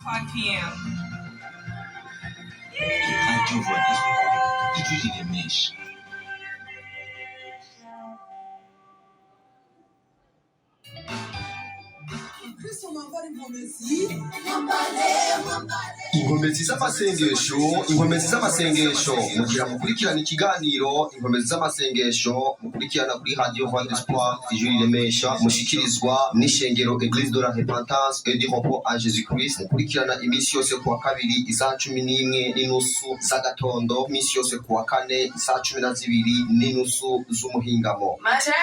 5 p.m. Radio Voix d'Espoir, ijwi riremesha. Inkomezi z'amasengesho, inkomezi z'amasengesho, mugira mukurikirana ikiganiro Inkomezi z'amasengesho mukurikirana kuri Radio Voix d'Espoir, ijwi riremesha, mushikirizwa n'ishengero Eglise de la Repentance et du Repos en Jésus Christ. Mukurikirana iminsi yose kuwa kabiri isaha 11:30 z'agatondo, iminsi yose kuwa kane isaha 12:30 z'umuhingamo. Matayo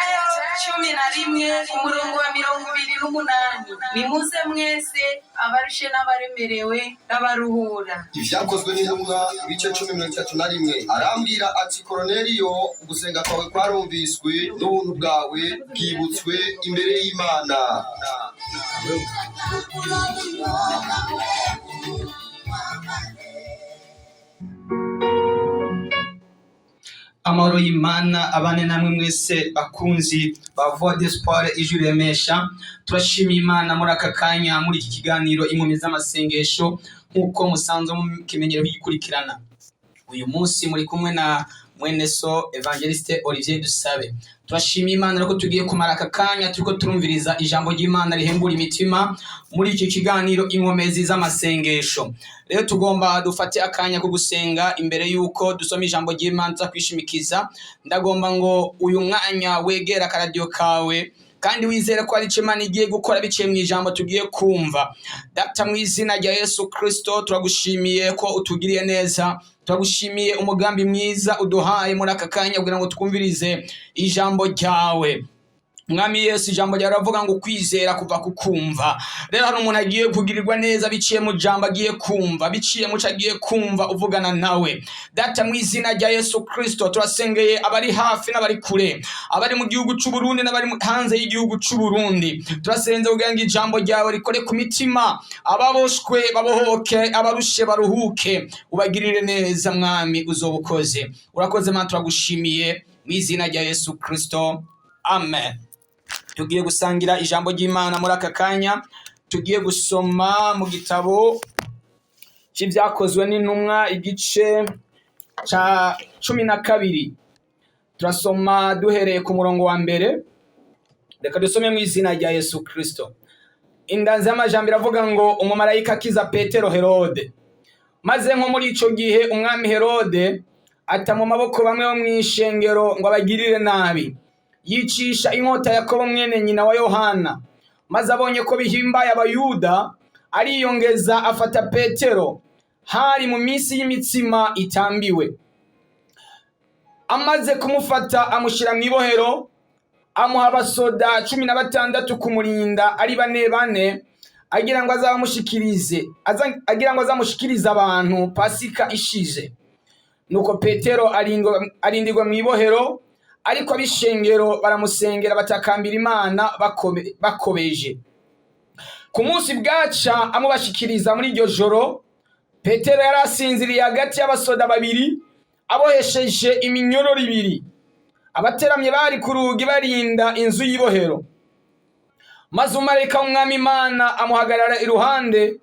11 umurongo wa 28: "Nimuze mwese abarushe n'abaremerewe, n'abaruhura." Ivyakozwe n'Intumwa ibice 10 31: "Arambwira ati: Koroneliyo, ugusenga kwawe kwarumviswe, n'ubuntu bwawe bwibutswe imbere y'Imana." Amahoro y'Imana abane namwe mwese, bakunzi ba Voix d'Espoir, ijwi riremesha. Turashima Imana muri aka kanya, muri iki kiganiro Inkumi z'Amasengesho, nk'uko musanzwe mukimenyero kugikurikirana. Uyu munsi muri kumwe na mwene so Evangeliste Olivier Dusabe. Turashima Imana ko tugiye kumara aka kanya turiko turumviriza ijambo ry'Imana rihembura imitima muri iki kiganiro Inkomezi z'Amasengesho. Rero tugomba dufate akanya ko gusenga imbere y'uko dusoma ijambo ry'Imana tuza kwishimikiza. Ndagomba ngo uyu mwanya wegera akaradiyo kawe kandi wizere ko hari icyo Imana igiye gukora biciye mu ijambo tugiye kumva. Data, mu izina rya Yesu Kristo, turagushimiye ko utugiriye neza. Turagushimiye umugambi mwiza uduhaye muri aka kanya kugira ngo twumvirize ijambo ryawe. Mwami Yesu, ijambo ryawe riravuga ngo kwizera kuva ku kumva. Rero hari umuntu agiye kugirirwa neza biciye mu jambo agiye kumva, biciye mu cyo agiye kumva uvugana nawe. Data, mu izina rya Yesu Kristo, turasengeye abari hafi n'abari kure, abari mu gihugu c'u Burundi n'abari hanze y'igihugu c'u Burundi. Turasenze kugira ngo ijambo ryawe rikore ku mitima, ababoshwe babohoke, abarushe baruhuke. Ubagirire neza, Mwami, uzoba ukoze. Urakoze Mana, turagushimiye mu izina rya Yesu Kristo, amen. Tugiye gusangira ijambo ry'Imana muri aka kanya. Tugiye gusoma mu gitabo c'Ivyakozwe n'Intumwa, igice ca 12. Turasoma duhereye ku murongo wa mbere. Reka dusome mu izina rya Yesu Kristo. Indanzi y'amajambo iravuga ngo: "Umumarayika akiza Petero Herode." Maze nko muri ico gihe umwami Herode ata mu maboko bamwe bo mw'ishengero ngo abagirire nabi, yicisha inkota Yakobo mwene nyina wa Yohana. Maze abonye ko bihimbaye Abayuda, ariyongeza afata Petero. Hari mu minsi y'imitsima itambiwe. Amaze kumufata, amushyira mu ibohero, amuha abasoda 16 kumurinda ari bane bane, agira ngo azamushikirize agira ngo azamushikirize abantu Pasika ishize. Nuko Petero arindirwa mu ibohero, ariko ab'ishengero baramusengera, batakambira Imana bakobeje. Ku munsi bwaca amubashikiriza muri iryo joro, Petero yari asinziriye hagati y'abasoda babiri, abohesheje iminyororo ibiri. Abateramye bari ku rugi barinda inzu y'ibohero. Maze umumarayika w'Umwami Imana amuhagarara iruhande,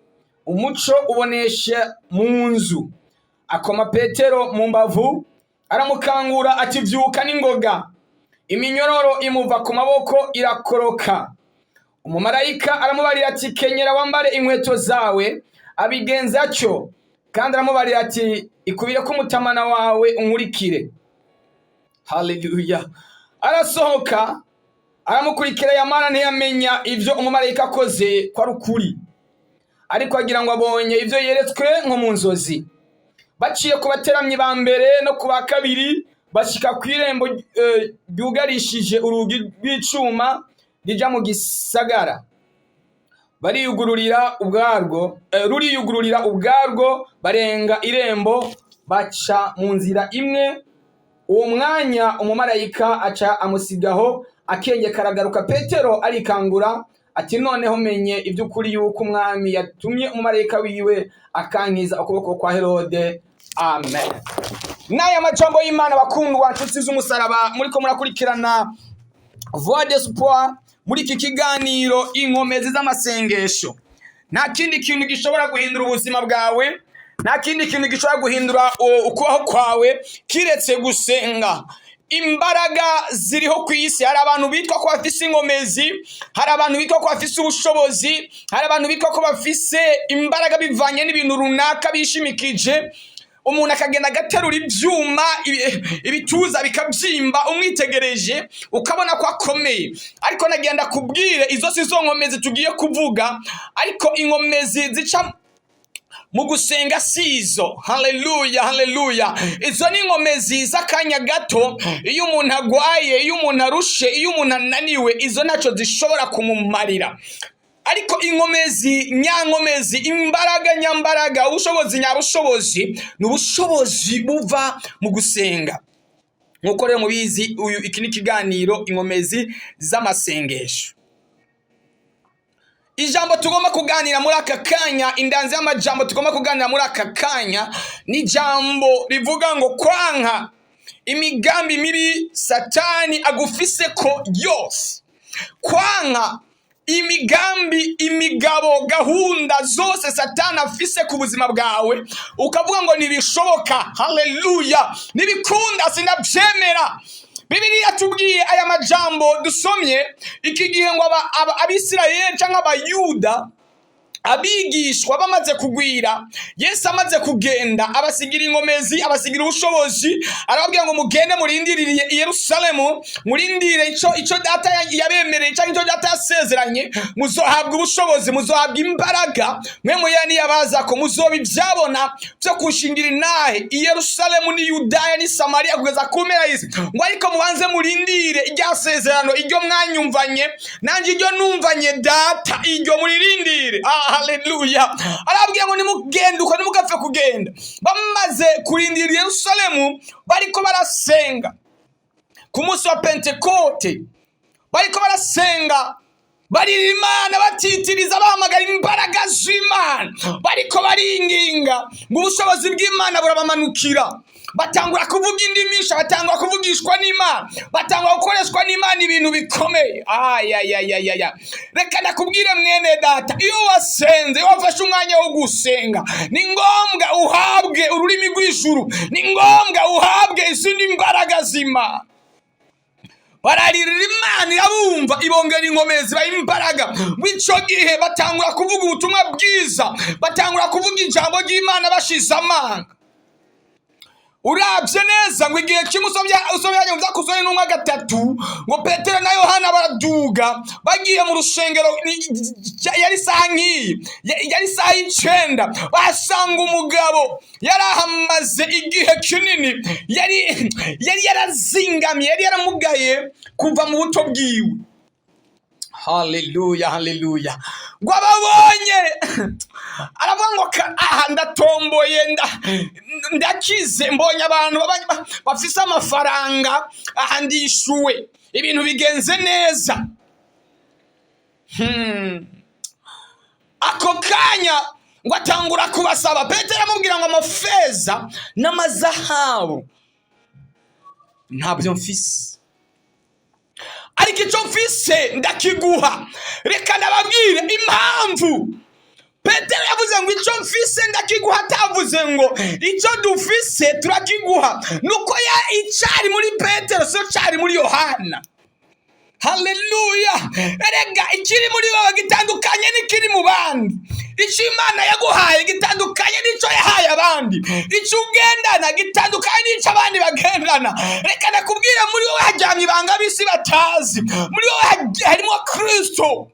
umuco ubonesha mu nzu. Akoma Petero mu mbavu, aramukangura ati: "Vyuka n'ingoga." Iminyororo imuva ku maboko irakoroka. Umumarayika aramubarira ati: "Kenyera wambare inkweto zawe." Abigenza atyo. Kandi aramubarira ati: "Ikubire ko umutamana wawe, unkurikire." Haleluya! Arasohoka aramukurikira. Yamara ntiyamenya ivyo umumarayika akoze ko ari ukuri, ariko agira ngo abonye ivyo yeretswe nko mu nzozi. Baciye ku bateramyi ba mbere no ku ba kabiri, bashika ku irembo ryugarishije urugi rw'icuma rija mu gisagara. Bariyugururira ubwarwo, ruriyugururira ubwarwo, barenga irembo, baca mu nzira imwe. Uwo mwanya umumarayika aca amusigaho. Akenge karagaruka, Petero arikangura ati: "Noneho menye iby'ukuri yuko Umwami yatumye umumarayika wiwe akankiza ukuboko kwa Herode." Amen. N'aya majambo y'Imana, bakundwa, nshuti z'umusaraba muriko murakurikirana Voix d'Espoir muri iki kiganiro Inkomezi z'Amasengesho. Nta kindi kintu gishobora guhindura ubuzima bwawe, nta kindi kintu gishobora guhindura ukubaho kwawe kiretse gusenga. Imbaraga ziriho ku isi. Hari abantu bitwa ko bafise inkomezi, hari abantu bitwa ko bafise ubushobozi, hari abantu bitwa ko bafise imbaraga bivanye n'ibintu runaka bishimikije. Umuntu akagenda agaterura ibyuma, ibituza bikabyimba, umwitegereje ukabona ko akomeye. Ariko nagenda kubwire, izo si zo nkomezi tugiye kuvuga, ariko inkomezi zica mu gusenga sizo. Haleluya, haleluya! Izo ni inkomezi z'akanya gato. Iyo umuntu agwaye, iyo umuntu arushe, iyo umuntu ananiwe, izo ntacyo zishobora kumumarira. Ariko inkomezi nyankomezi, imbaraga nyambaraga, ubushobozi nyabushobozi, ni ubushobozi buva mu gusenga. Nk'uko rero mubizi, uyu iki ni ikiganiro Inkomezi z'Amasengesho. Ijambo tugomba kuganira muri aka kanya, indanzi y'amajambo tugomba kuganira muri aka kanya, ni ijambo rivuga ngo kwanka imigambi mibi Satani agufise ko yose. Kwanka imigambi, imigabo, gahunda zose Satani afise ku buzima bwawe, ukavuga ngo ntibishoboka. Haleluya! Ntibikunda, sinabyemera. Bibiliya tubwiye aya majambo dusomye iki gihe ngo Abisirayeli cyangwa Abayuda, abigishwa bamaze kugwira, Yesu amaze kugenda, abasigira inkomezi, abasigira ubushobozi, arababwira ngo mugende murindiririye i Yerusalemu, murindire ico Data yabemereye cyangwa ico Data yasezeranye, muzohabwa ubushobozi, muzohabwa imbaraga, mwe muyani yabaza ko muzoba ibyabona byo kushingira intahe i Yerusalemu ni Yudaya ni Samariya kugeza ku mpera y'isi. Ngo ariko mubanze murindire irya sezerano, iryo mwanyumvanye nanjye, iryo numvanye Data, iryo muririndire. Ah, haleluya! Arababwira ngo nimugende uko, nimugapfe kugenda. Bamaze kurindira i Yerusalemu, bariko barasenga ku munsi wa Pentekote, bariko barasenga, barira Imana, batitiriza, bahamagara imbaraga z'Imana, bariko baringinga, ngo ubushobozi bw'Imana burabamanukira, batangura kuvuga indimisha, batangura kuvugishwa n'Imana, batangura gukoreshwa n'Imana ibintu bikomeye. Ayayayaya, reka nakubwire mwene data, iyo wasenze, iyo wafashe umwanya wo gusenga, ni ngombwa uhabwe ururimi rw'ijuru, ni ngombwa uhabwe izindi mbaraga z'Imana. Bararirira Imana, irabumva, ibongera inkomezi, baha imbaraga. W'ico gihe batangura kuvuga ubutumwa bwiza, batangura kuvuga ijambo ry'Imana bashize amanga. Urabye neza ngo igihe kimwe, usomye mu Byakozwe n'Intumwa 3, ngo Petero na Yohana baraduga bagiye mu rusengero, yari isaha nk'iyi, yari isaha y'9, basanga umugabo yari ahamaze igihe kinini, yari yarazingamye, yari yaramugaye kuva mu buto bwiwe. Haleluya, haleluya! Ngo ababonye aravuga ngo aha ndatomboye, ndakize, mbonye abantu bafise amafaranga, aha ndishuwe, ibintu bigenze neza. Ako kanya ngo atangura kubasaba. Petero amubwira ngo amafeza n'amazahabu ntabyo mfise, ariko icyo mfise ndakiguha. Reka ndababwire impamvu Petero yavuze ngo icyo mfise ndakiguha, atavuze ngo icyo dufise turakiguha, nuko ya icari muri Petero so cari muri Yohana. Haleluya! Erega ikiri muri wowe gitandukanye n'ikiri mu bandi. Icyo Imana yaguhaye gitandukanye n'icyo yahaye abandi. Icyo ugendana gitandukanye n'icyo abandi bagendana. Reka nakubwire, muri wowe haryamye ibanga b'isi batazi. Muri wowe harimo Kristo.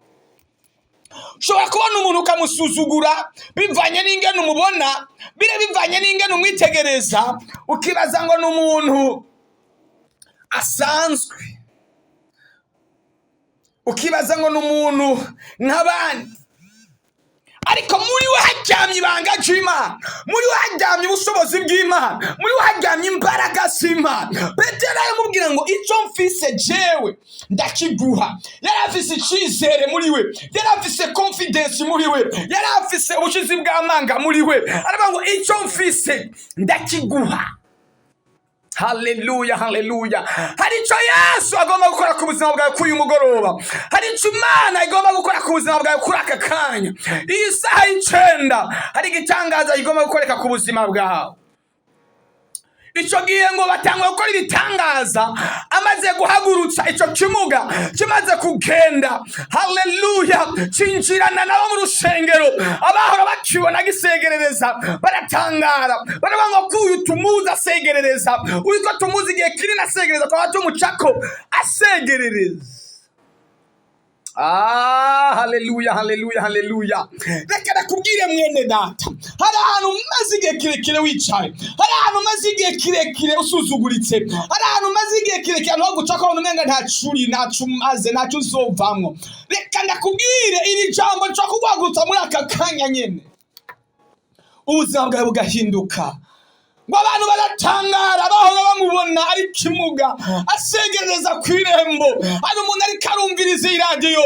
Ushobora kubona umuntu ukamusuzugura bivanye n'ingene umubona, bire bivanye n'ingene umwitegereza, ukibaza ngo ni umuntu asanzwe, ukibaza ngo ni umuntu nk'abandi, ariko muri we haryamye ibanga ry'Imana, muri we haryamye ubushobozi bw'Imana, muri we haryamye imbaraga z'Imana. Petero aramubwira ngo icyo mfise jewe ndakiguha. Yari afise icyizere muri we, yari afise confidence muri we, yari afise ubushizi bw'amanga muri we. Aravuga ngo icyo mfise ndakiguha. Haleluya, haleluya! Hari icyo Yesu agomba gukora ku buzima bwawe kuri uyu mugoroba. Hari icyo Imana igomba gukora ku buzima bwawe kuri aka kanya, iyi saha y'9. Hari igitangaza igomba gukoreka ku buzima bwawe. Icyo gihe ngo batangwa gukora ibitangaza amaze guhagurutsa icyo kimuga, kimaze kugenda. Haleluya! Cinjirana nabo mu rusengero. Abahora bakibona gisegerereza baratangara, baravuga ngo ko uyu tumuzi asegerereza, uyu ko tumuzi igihe kinini asegereza, twaba tumucako asegerereza. Ah, haleluya, haleluya, haleluya! Reka nakubwire, mwene data, hari ahantu umaze igihe kirekire wicaye, hari ahantu umaze igihe kirekire usuzuguritse, hari ahantu umaze igihe kirekire ahantu ho guca ko umenga ntaco uri, ntaco umaze, ntaco uzovamwo. Reka ndakubwire, iri jambo rishobora kuguhagurutsa muri aka kanya nyene, ubuzima bwawe bugahinduka. Ngo abantu baratangara, bahora bamubona ari kimuga asegereza ku irembo. Hari umuntu ariko arumviriza iyi radiyo,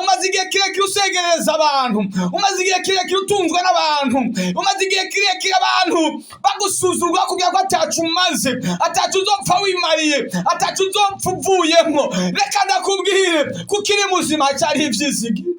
umaze igihe kirekire usegereza abantu, umaze igihe kirekire utunzwe n'abantu, umaze igihe kirekire abantu bagusuzugura, bakubwira ko atacu umaze, atacu uzopfa wimariye, atacu uzopfa uvuyemo. Reka ndakubwire, kuko iri muzima cyariho ivyizigiro.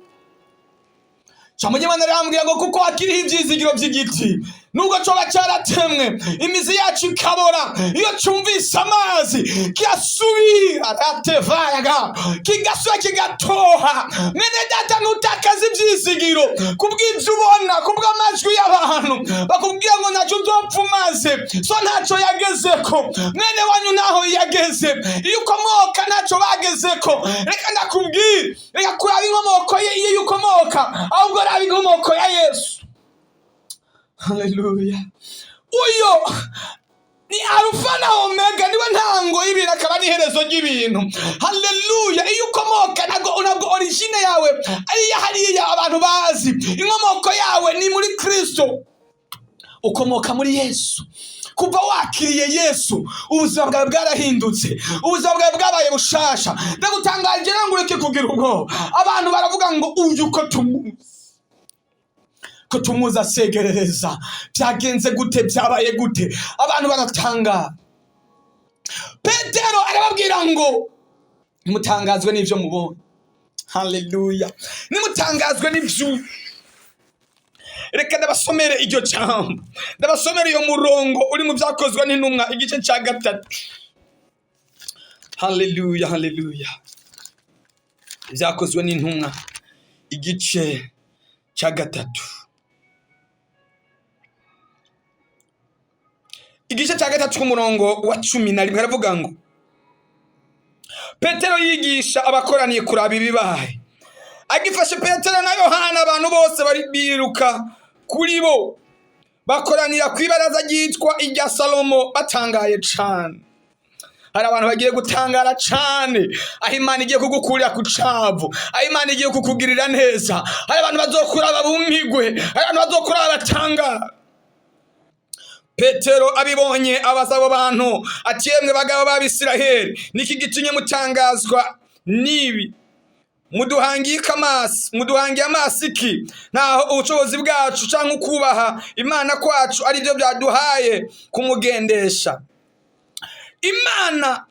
Ijambo ry'Imana rirambwira ngo kuko hakiriho ivyizigiro by'igiti, nubwo coba caratemwe, imizi yacu ikabora, iyo cumvise amazi kirasubira ratevayaga, kigasubira kigatoha. Mwene data, ntutakaze ivyizigiro kubw'ivyo ubona, kubw'amajwi y'abantu bakubwira ngo ntaco uzopfa umaze, so ntaco yagezeko, mwene wanyu ntaho yageze, iyo ukomoka ntaco bagezeko. Reka ndakubwire, reka kuraba inkomoko ye iyo ukomoka, ahubwo raba inkomoko ya Yesu. Haleluya! Uyo ni Alufa na Omega, niwe ntango y'ibintu akaba n'iherezo ry'ibintu. Haleluya! Iyo ukomoka ntabwo origine yawe ari iya hariya abantu bazi. Inkomoko yawe ni muri Kristo, ukomoka muri Yesu. Kuva wakiriye Yesu, ubuzima bwawe bwarahindutse, ubuzima bwawe bwabaye bushasha. Ndagutangaje rero ngo ureke kugira ubwoba. Abantu baravuga ngo uyu ko tumuzi asegerereza, byagenze gute? Byabaye gute? Abantu baratangara. Petero arababwira ngo nimutangazwe n'ibyo mubonye. Haleluya! Nimutangazwe n'ibyo. Reka ndabasomere iryo jambo, ndabasomere iyo murongo uri mu Byakozwe n'Intumwa, igice cya 3. Haleluya, haleluya! Ibyakozwe n'Intumwa, igice cya 3, igice cya 3, k'umurongo wa 11, haravuga ngo: Petero yigisha abakoraniye kuraba ibibaye. Agifashe Petero na Yohana, abantu bose bari biruka kuri bo, bakoranira ku ibaraza ryitwa irya Salomo, batangaye cane. Hari abantu bagiye gutangara cane aho Imana igiye kugukurira ku cavu, aho Imana igiye kukugirira neza. Hari abantu bazokuraba bumigwe, hari abantu bazokuraba batangara. Petero abibonye abaza abo bantu ati: "Yemwe bagabo b'Abisiraheli, niki gitumye mutangazwa n'ibi? Muduhangiye amaso iki, ntaho ubushobozi bwacu cyangwa ukubaha Imana kwacu ari byo byaduhaye kumugendesha? Imana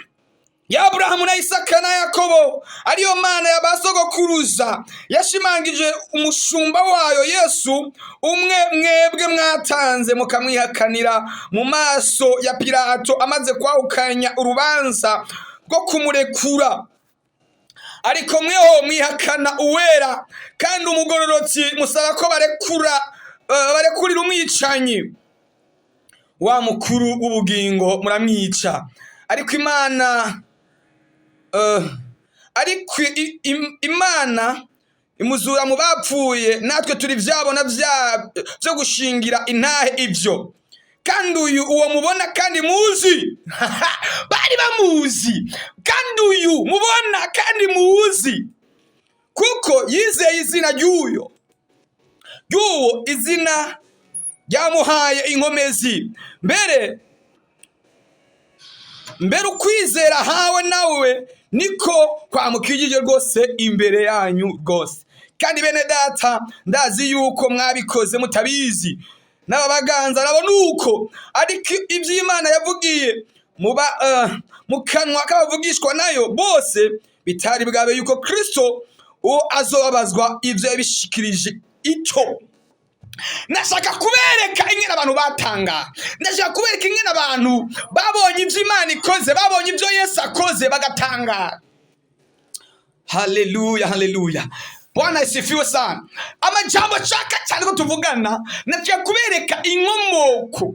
ya Aburahamu na Isaka na Yakobo, ariyo Mana ya basogokuruza, yashimangije umushumba wayo Yesu, umwe mwebwe mwatanze mukamwihakanira mu maso ya Pilato amaze kwahukanya urubanza rwo kumurekura. Ariko mweho mwihakana Uwera kandi Umugororotsi, musaba ko barekurira umwicanyi. Wa mukuru w'ubugingo muramwica. Ariko Imana ariko Imana imuzura mu bapfuye, natwe turi vyabona vyo gushingira intahe ivyo. Kandi uyu uwo mubona kandi muzi," bari bamuzi, "kandi uyu mubona kandi muzi, kuko yizeye izina ry'uwo izina ryamuhaye inkomezi, mbere ukwizera hawe nawe niko kwamukijije rwose imbere yanyu rwose. Kandi bene data, ndazi yuko mwabikoze mutabizi, n'ababaganza nabo nuko. Ariko iby'Imana yavugiye Muba mu kanwa k'abavugishwa nayo bose bitari bwabe yuko Kristo uwo azobabazwa, ivyo yabishikirije icyo. Ndashaka kubereka ingene abantu batanga. Ndashaka kubereka ingene abantu babonye ibyo Imana ikoze, babonye ibyo Yesu akoze, bagatangara. Haleluya, haleluya, Bwana isifiwe sana. Amajambo nshaka cyane ko tuvugana, ndashaka kubereka inkomoko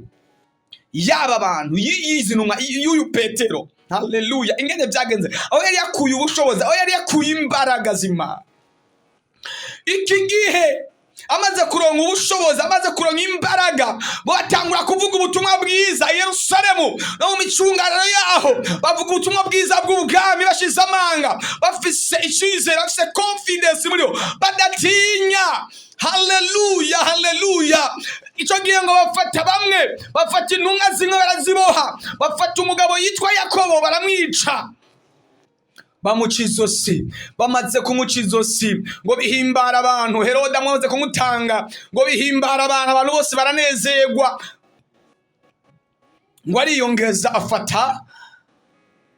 y'aba bantu, y'izi ntumwa, y'uyu Petero. Haleluya! Ingene byagenze, aho yari yakuye ubushobozi, aho yari yakuye imbaraga z'Imana. Iki gihe amaze kuronka ubushobozi, amaze kuronka imbaraga, batangura kuvuga ubutumwa bwiza i Yerusalemu no mu micungararo yaho. Bavuga ubutumwa bwiza bw'ubwami bashize amanga, bafise icyizere, bafise confidence muri bo, badatinya. Haleluya, haleluya! Icyo gihe ngo bafata bamwe, bafata intumwa zimwe baraziboha, bafata umugabo yitwa Yakobo baramwica, bamuca izosi. Bamaze kumuca izosi ngo bihimbara abantu. Herode amaze kumutanga ngo bihimbara abantu, abantu bose baranezerwa. Ngo ariyongeza afata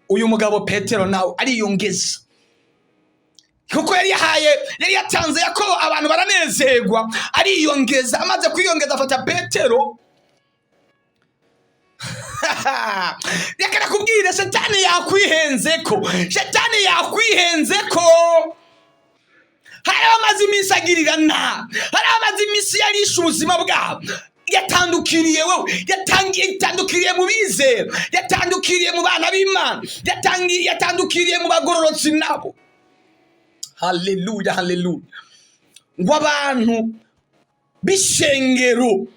uyu mugabo Petero, nawe ariyongeza, kuko yari yahaye, yari yatanze Yakobo, abantu baranezerwa. Ariyongeza, amaze kwiyongeza afata Petero. Reka nakubwire, Shetani yakwihenze ko, Shetani yakwihenze ko hari abamaze iminsi agirira nabi, hari abamaze iminsi yarishe ubuzima bwabo. Yatandukiriye wowe, yatangiye, yatandukiriye mu bizera, yatandukiriye mu bana b'Imana, yatangiye, yatandukiriye mu bagororotsi nabo. Haleluya, haleluya! Ngo abantu b'ishengero,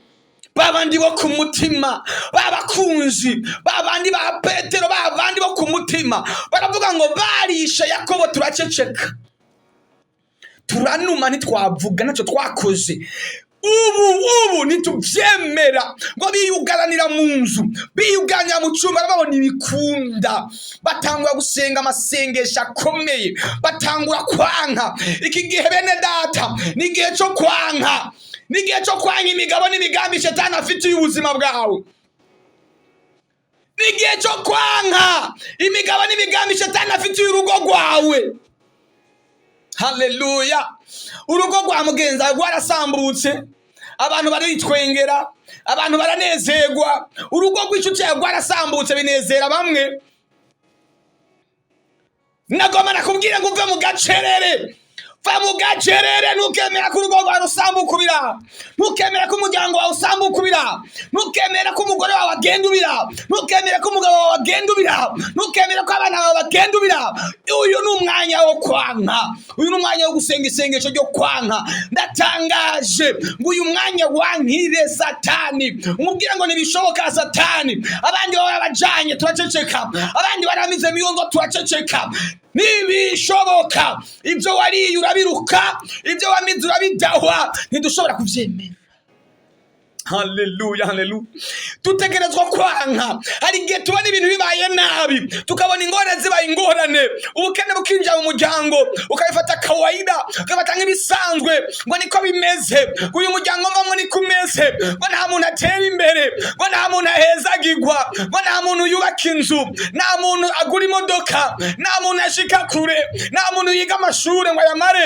babandi bo ku mutima, babakunzi babandi ba Petero, babandi bo ku mutima, baravuga ngo barishe Yakobo turaceceka, turanuma, ntitwavuga, ntacyo twakoze. Ubu ntitubyemera. Ngo biyugaranira mu nzu, biyuganira mu cyumba, babona ibikunda, batangura gusenga amasengesho akomeye, batangura kwanka. Iki gihe, bene data, ni igihe cyo kwanka, ni igihe cyo kwanka imigabo n'imigambi Shetani afitiye ubuzima bwawe. Ni igihe cyo kwanka imigabo n'imigambi Shetani afitiye urugo rwawe. Haleluya! Urugo rwa mugenzi wawe rwarasambutse, abantu baritwengera, abantu baranezerwa. Urugo rw'inshuti yawe rwarasambutse, binezera bamwe. Nagomba nakubwira ngo uve mu gacerere, va mu gacerere. Ntukemera ko urugo rwawe rusambuka ubiraba, ntukemera ko umuryango wawe usambuka ubiraba, ntukemera ko umugore wawe agenda ubiraba, ntukemera ko umugabo wawe agenda ubiraba, ntukemera ko abana bawe bagenda ubiraba. Uyu ni umwanya wo kwanka, uyu ni umwanya wo gusenga isengesho ryo kwanka. Ndatangaje ngo uyu mwanya wankire Satani, umubwire ngo ntibishoboka Satani. Abandi baba barabajanye turaceceka, abandi baramize miyongo turaceceka. Ntibishoboka! Ibyo wariye urabiruka, ibyo wamize urabidahwa, ntidushobora kubyemera. Haleluya, haleluya! Dutegerezwa kwanka. Hari igihe tubona ibintu bibaye nabi, tukabona ingorane zibaye ingorane, ubukene bukinjira mu muryango, ukabifata kawaida, ukabifata nk'ibisanzwe, ngo niko bimeze, ngo uyu muryango mbamwo niko umeze, ngo nta muntu atera imbere, ngo nta muntu ahezagirwa, ngo nta muntu yubaka inzu, nta muntu agura imodoka, nta muntu ashika kure, nta muntu yiga amashuri ngo ayamare,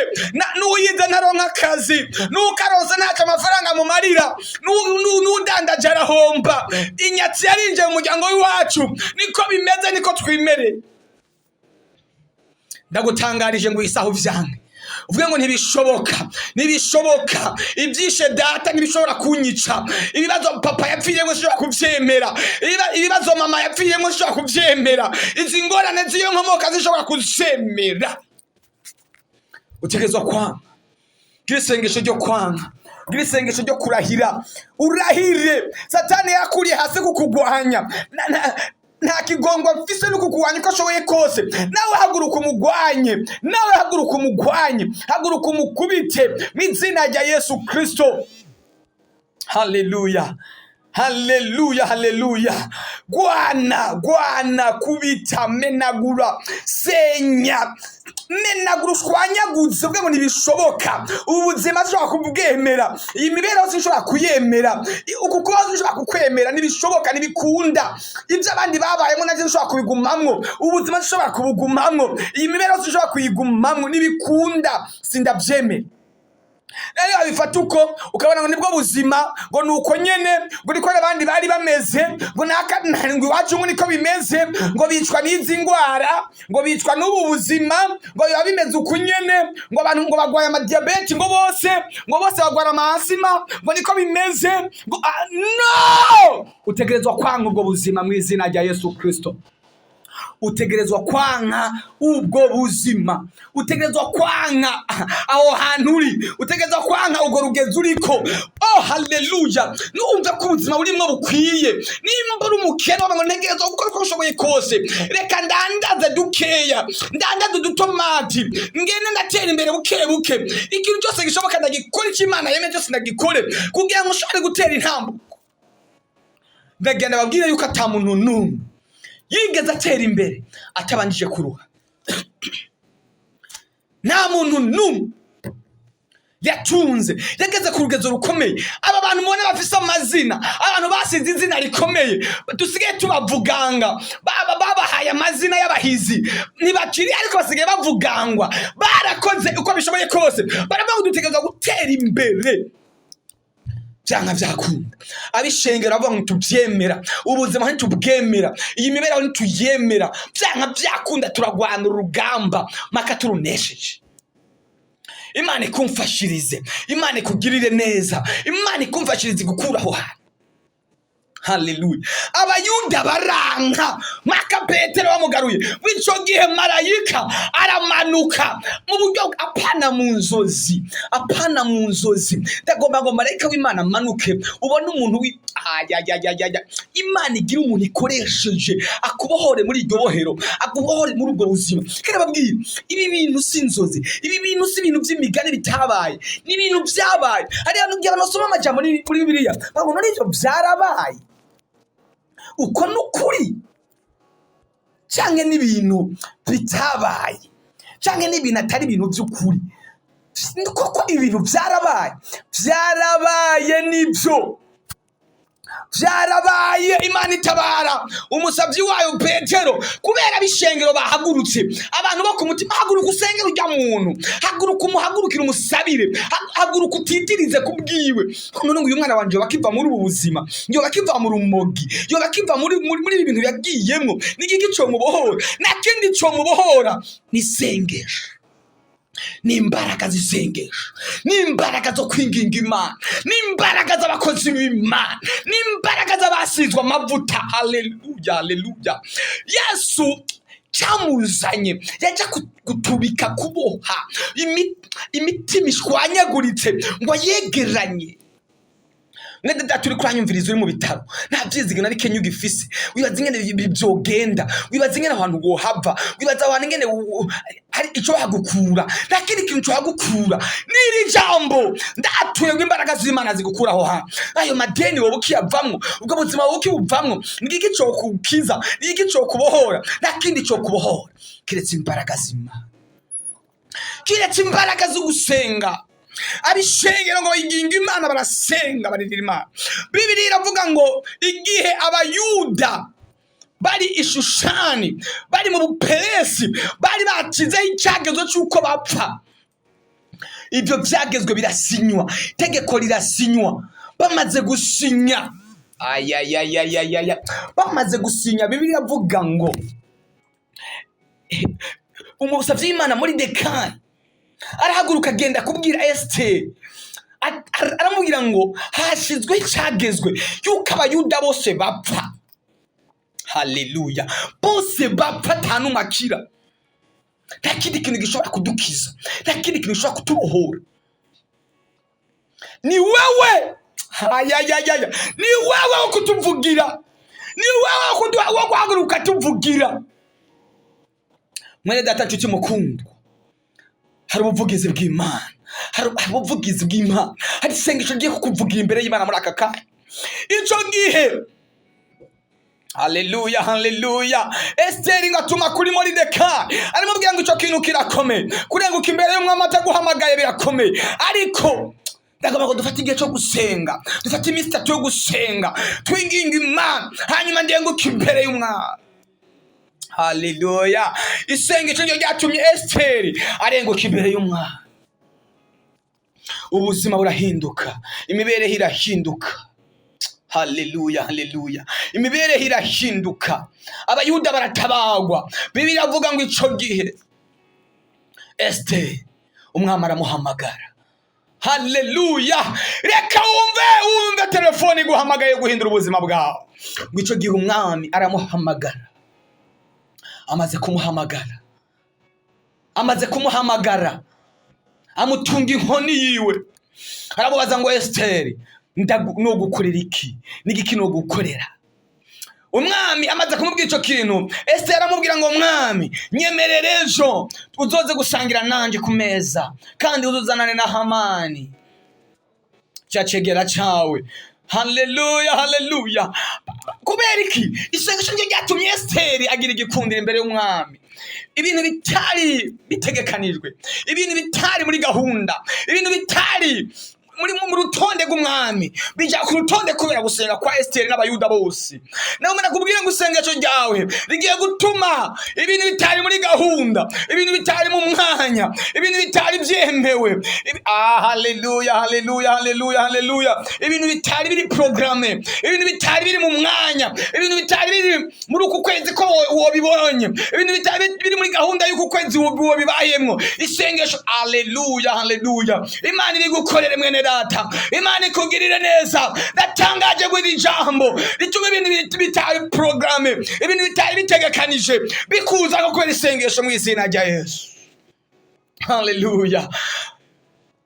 n'uwize ntaronka akazi, n'ukaronse ntacyo amafaranga amumarira, n'udandaje arahomba. Inyatsi yarinjiye mu muryango w'iwacu, niko bimeze, niko twimereye. Ndagutangarije ngo isaha uvyanke, uvuge ngo ntibishoboka, ntibishoboka. Ibyishe data ntibishobora kunyica. Ibibazo papa yapfiriyemo sinshobora kuvyemera. Ibibazo mama yapfiriyemo sinshobora kuvyemera. Izi ngorane z'iyo nkomoka zishobora kuzemera. Utegerezwa kwanga. Gira isengesho ryo kwanga, gira isengesho ryo kurahira, urahire. Satani yakuriye hasi kukugwanya. Nta kigongo mfise no kukugwanya uko ashoboye kose. Nawe haguruka umugwanye, nawe haguruka umugwanye, haguruka umukubite mu izina rya Yesu Kristo. Haleluya! Haleluya, haleluya. Gwana, gwana, kubita, menagura, senya, menagura, ushwanyaguze, uvuge ngo ntibishoboka. Ubu buzima sinshobora kubwemera, iyi mibereho sinshobora kuyemera, uku kubaho sinshobora kukwemera, ntibishoboka, ntibikunda. Ibyo abandi babayemo nabyo sinshobora kubigumamwo, ubuzima sinshobora kubugumamwo, iyi mibereho sinshobora kuyigumamwo, ntibikunda, sindabyemera. Rero babifata uko, ukabona ngo nibwo buzima, ngo ni uko nyene, ngo niko n'abandi bari bameze, ngo naka, ngo iwacu ngo niko bimeze, ngo bicwa n'izi ndwara, ngo bicwa n'ubu buzima, ngo biba bimeze uku nyene, ngo abantu ngo bagwaye amadiyabeti, ngo bose bagwara amasima, ngo niko bimeze, ngo ah, no! Utegerezwa kwanka ubwo buzima mu izina rya Yesu Kristo. Utegerezwa kwanka ubwo buzima, utegerezwa kwanka aho hantu uri, utegerezwa kwanka urwo rugezo uriko. Oh, haleluya! Numva ko ubuzima burimwo bukwiye. Nimba uri umukene, wavuga ngo ntegerezwa gukora uko nshoboye kose, reka ndandaze dukeya, ndandaze udutomati, ngende ndatera imbere buke buke, ikintu cyose gishoboka ndagikora, icyo Imana yemeye cyose ndagikore kugira ngo ushobore gutera intambuko. Ndagenda babwire yuko ata muntu n'umwe yigeze atera imbere atabanjije kuruha. Nta muntu n'umwe yatunze, yageze ku rugezo rukomeye. Aba bantu mubona bafise amazina, abantu basize izina rikomeye, dusigaye tubavuganga, baba babahaye amazina y'abahizi, ntibakiri ariko basigaye bavugangwa. Barakoze uko bishoboye kose, baravuga ngo dutegerezwa gutera imbere byanka byakunda. Abishengera bavuga ngo tubyemera, ubuzima ntitubwemera, iyi mibereho ntituyemera, byanka byakunda turagwana urugamba mpaka turunesheje. Imana ikumfashirize, Imana ikugirire neza, Imana ikumfashirize gukura aho hantu. Haleluya! Abayuda baranka mpaka Petero bamugaruye. W'ico gihe marayika aramanuka mu buryo, apana mu nzozi, apana mu nzozi. Ndagomba ngo marayika w'Imana amanuke, ubone umuntu wi ayayayaya. Imana igira umuntu ikoresheje akubohore muri iryo bohero, akubohore muri ubwo buzima. Kandi ababwira, ibi bintu si inzozi, ibi bintu si ibintu by'imigani bitabaye, ni ibintu byabaye. Hari abantu, igihe abantu basoma amajambo muri Bibiliya, babona ivyo byarabaye, uko ni ukuri, canke n'ibintu bitabaye, canke n'ibintu atari ibintu by'ukuri. Koko ibintu byarabaye, byarabaye, nibyo byarabaye. Imana itabara umusabyi wayo Petero kubera ab'ishengero bahagurutse, abantu bo ku mutima. Haguruka usengere ujya muntu, haguruka umuhagurukire, umusabire. Haguruka utitirize ku bwiwe. None ngo uyu mwana wanje yoba akiva muri ubu buzima, yoba akiva mu rumogi, yoba akiva muri ibi bintu yagiyemwo? Ni igiki comubohora? Nta kindi comubohora, ni isengesho, ni imbaraga z'isengesho, ni imbaraga zo kwinginga Imana, ni imbaraga z'abakozi b'Imana, ni imbaraga z'abasizwe amavuta. Haleluya, haleluya! Yesu cyamuzanye, yajya gutubika, kuboha imitima ishwanyaguritse ngo ayegeranye. Mwene data uri kuranyumviriza, uri mu bitaro, nta byizigiro na bikenya ugifise, wibaza ingene vyogenda, wibaza ingene ahantu wohava, wibaza ahantu ingene hari ico hagukura. Nta kindi kintu cohagukura n'iri jambo ndatuye, ngo imbaraga z'Imana zigukura aho hantu. Ayo madeni wowe ukiyavamwo, ubwo buzima wowe ukibuvamwo, ni iki cokukiza? Ni iki cokubohora? Nta kindi cokubohora kiretse imbaraga z'Imana, kiretse imbaraga zo gusenga. Abishengero ngo bayinginga Imana, barasenga, baririra Imana. Bibiliya iravuga ngo igihe Abayuda bari i Shushani, bari mu Buperesi, bari bacizeho icyagezo cy'uko bapfa. Ibyo byagezwe birasinywa, itegeko rirasinywa. Bamaze gusinya, ayayayayaya, bamaze gusinya, Bibiliya iravuga ngo umusavyi w'Imana muri Dekani arahaguruka, agenda kubwira Esiteri. Aramubwira ngo hashyizweho icyagezwe yuko Abayuda bose bapfa. Haleluya! Bose bapfa, ata n'umwe akira. Nta kindi kintu gishobora kudukiza, nta kindi kintu gishobora kutubohora, ni wewe. Ayayayaya, ni wewe wo kutuvugira, ni wewe wo guhaguruka tuvugira. Mwene data, nshuti mukundwa, hari ubuvugizi bw'Imana, hari ubuvugizi bw'Imana, hari isengesho rigiye kukuvugira imbere y'Imana muri aka kanya. Ico gihe, haleluya, haleluya, Esiteri ngo atuma kuri Moridekayi, aramubwira ngo ico kintu kirakomeye, kurenguka imbere y'umwami ataguhamagaye birakomeye, ariko ndagomba ngo dufate igihe cyo gusenga, dufate iminsi 3 yo gusenga, twinginga Imana, hanyuma ndenguke imbere y'umwami. Haleluya! Isengesho ryo ryatumye Esiteri arenguka imbere y'umwami, ubuzima burahinduka, imibereho irahinduka. Haleluya, haleluya! Imibereho irahinduka, Abayuda baratabagwa. Bibiliya iravuga ngo ico gihe Esiteri umwami aramuhamagara. Haleluya! Reka wumve telefone iguhamagaye guhindura ubuzima bwawe. Ngo ico gihe umwami aramuhamagara, amaze kumuhamagara amutunga inkoni yiwe, aramubaza ngo: "Esiteri, nogukorera iki? N'igiki nogukorera?" Umwami amaze kumubwira ico kintu, Esiteri aramubwira ngo: "Mwami, nyemerere ejo uzoze gusangira nanje ku meza, kandi uzuzanane na Hamani cya cegera cawe." Haleluya, haleluya! Kubera iki? Isengesho rye ryatumye Esiteri agira igikundiro imbere y'umwami. Ibintu bitari bitegekanijwe, ibintu bitari muri gahunda, ibintu bitari mu rutonde rw'umwami bija ku rutonde kubera gusenga kwa Esiteri n'Abayuda bose. Nawe nakubwira ngo isengesho ryawe rigiye gutuma ibintu bitari muri gahunda, ibintu bitari mu mwanya, ibintu bitari byemewe, haleluya, haleluya, haleluya, haleluya! Ibintu bitari biri programme, ibintu bitari biri mu mwanya, ibintu bitari biri muri uku kwezi ko wobibonye, ibintu bitari biri muri gahunda y'uku kwezi wobibayemwo, isengesho, haleluya, haleluya, Imana iri gukorere. Mwene data, Imana ikugirire neza. Ndatangaje ngo iri jambo rituma ibintu bitari programme, ibintu bitari bitegekanije bikuza ko kubera isengesho mu izina rya Yesu. Haleluya!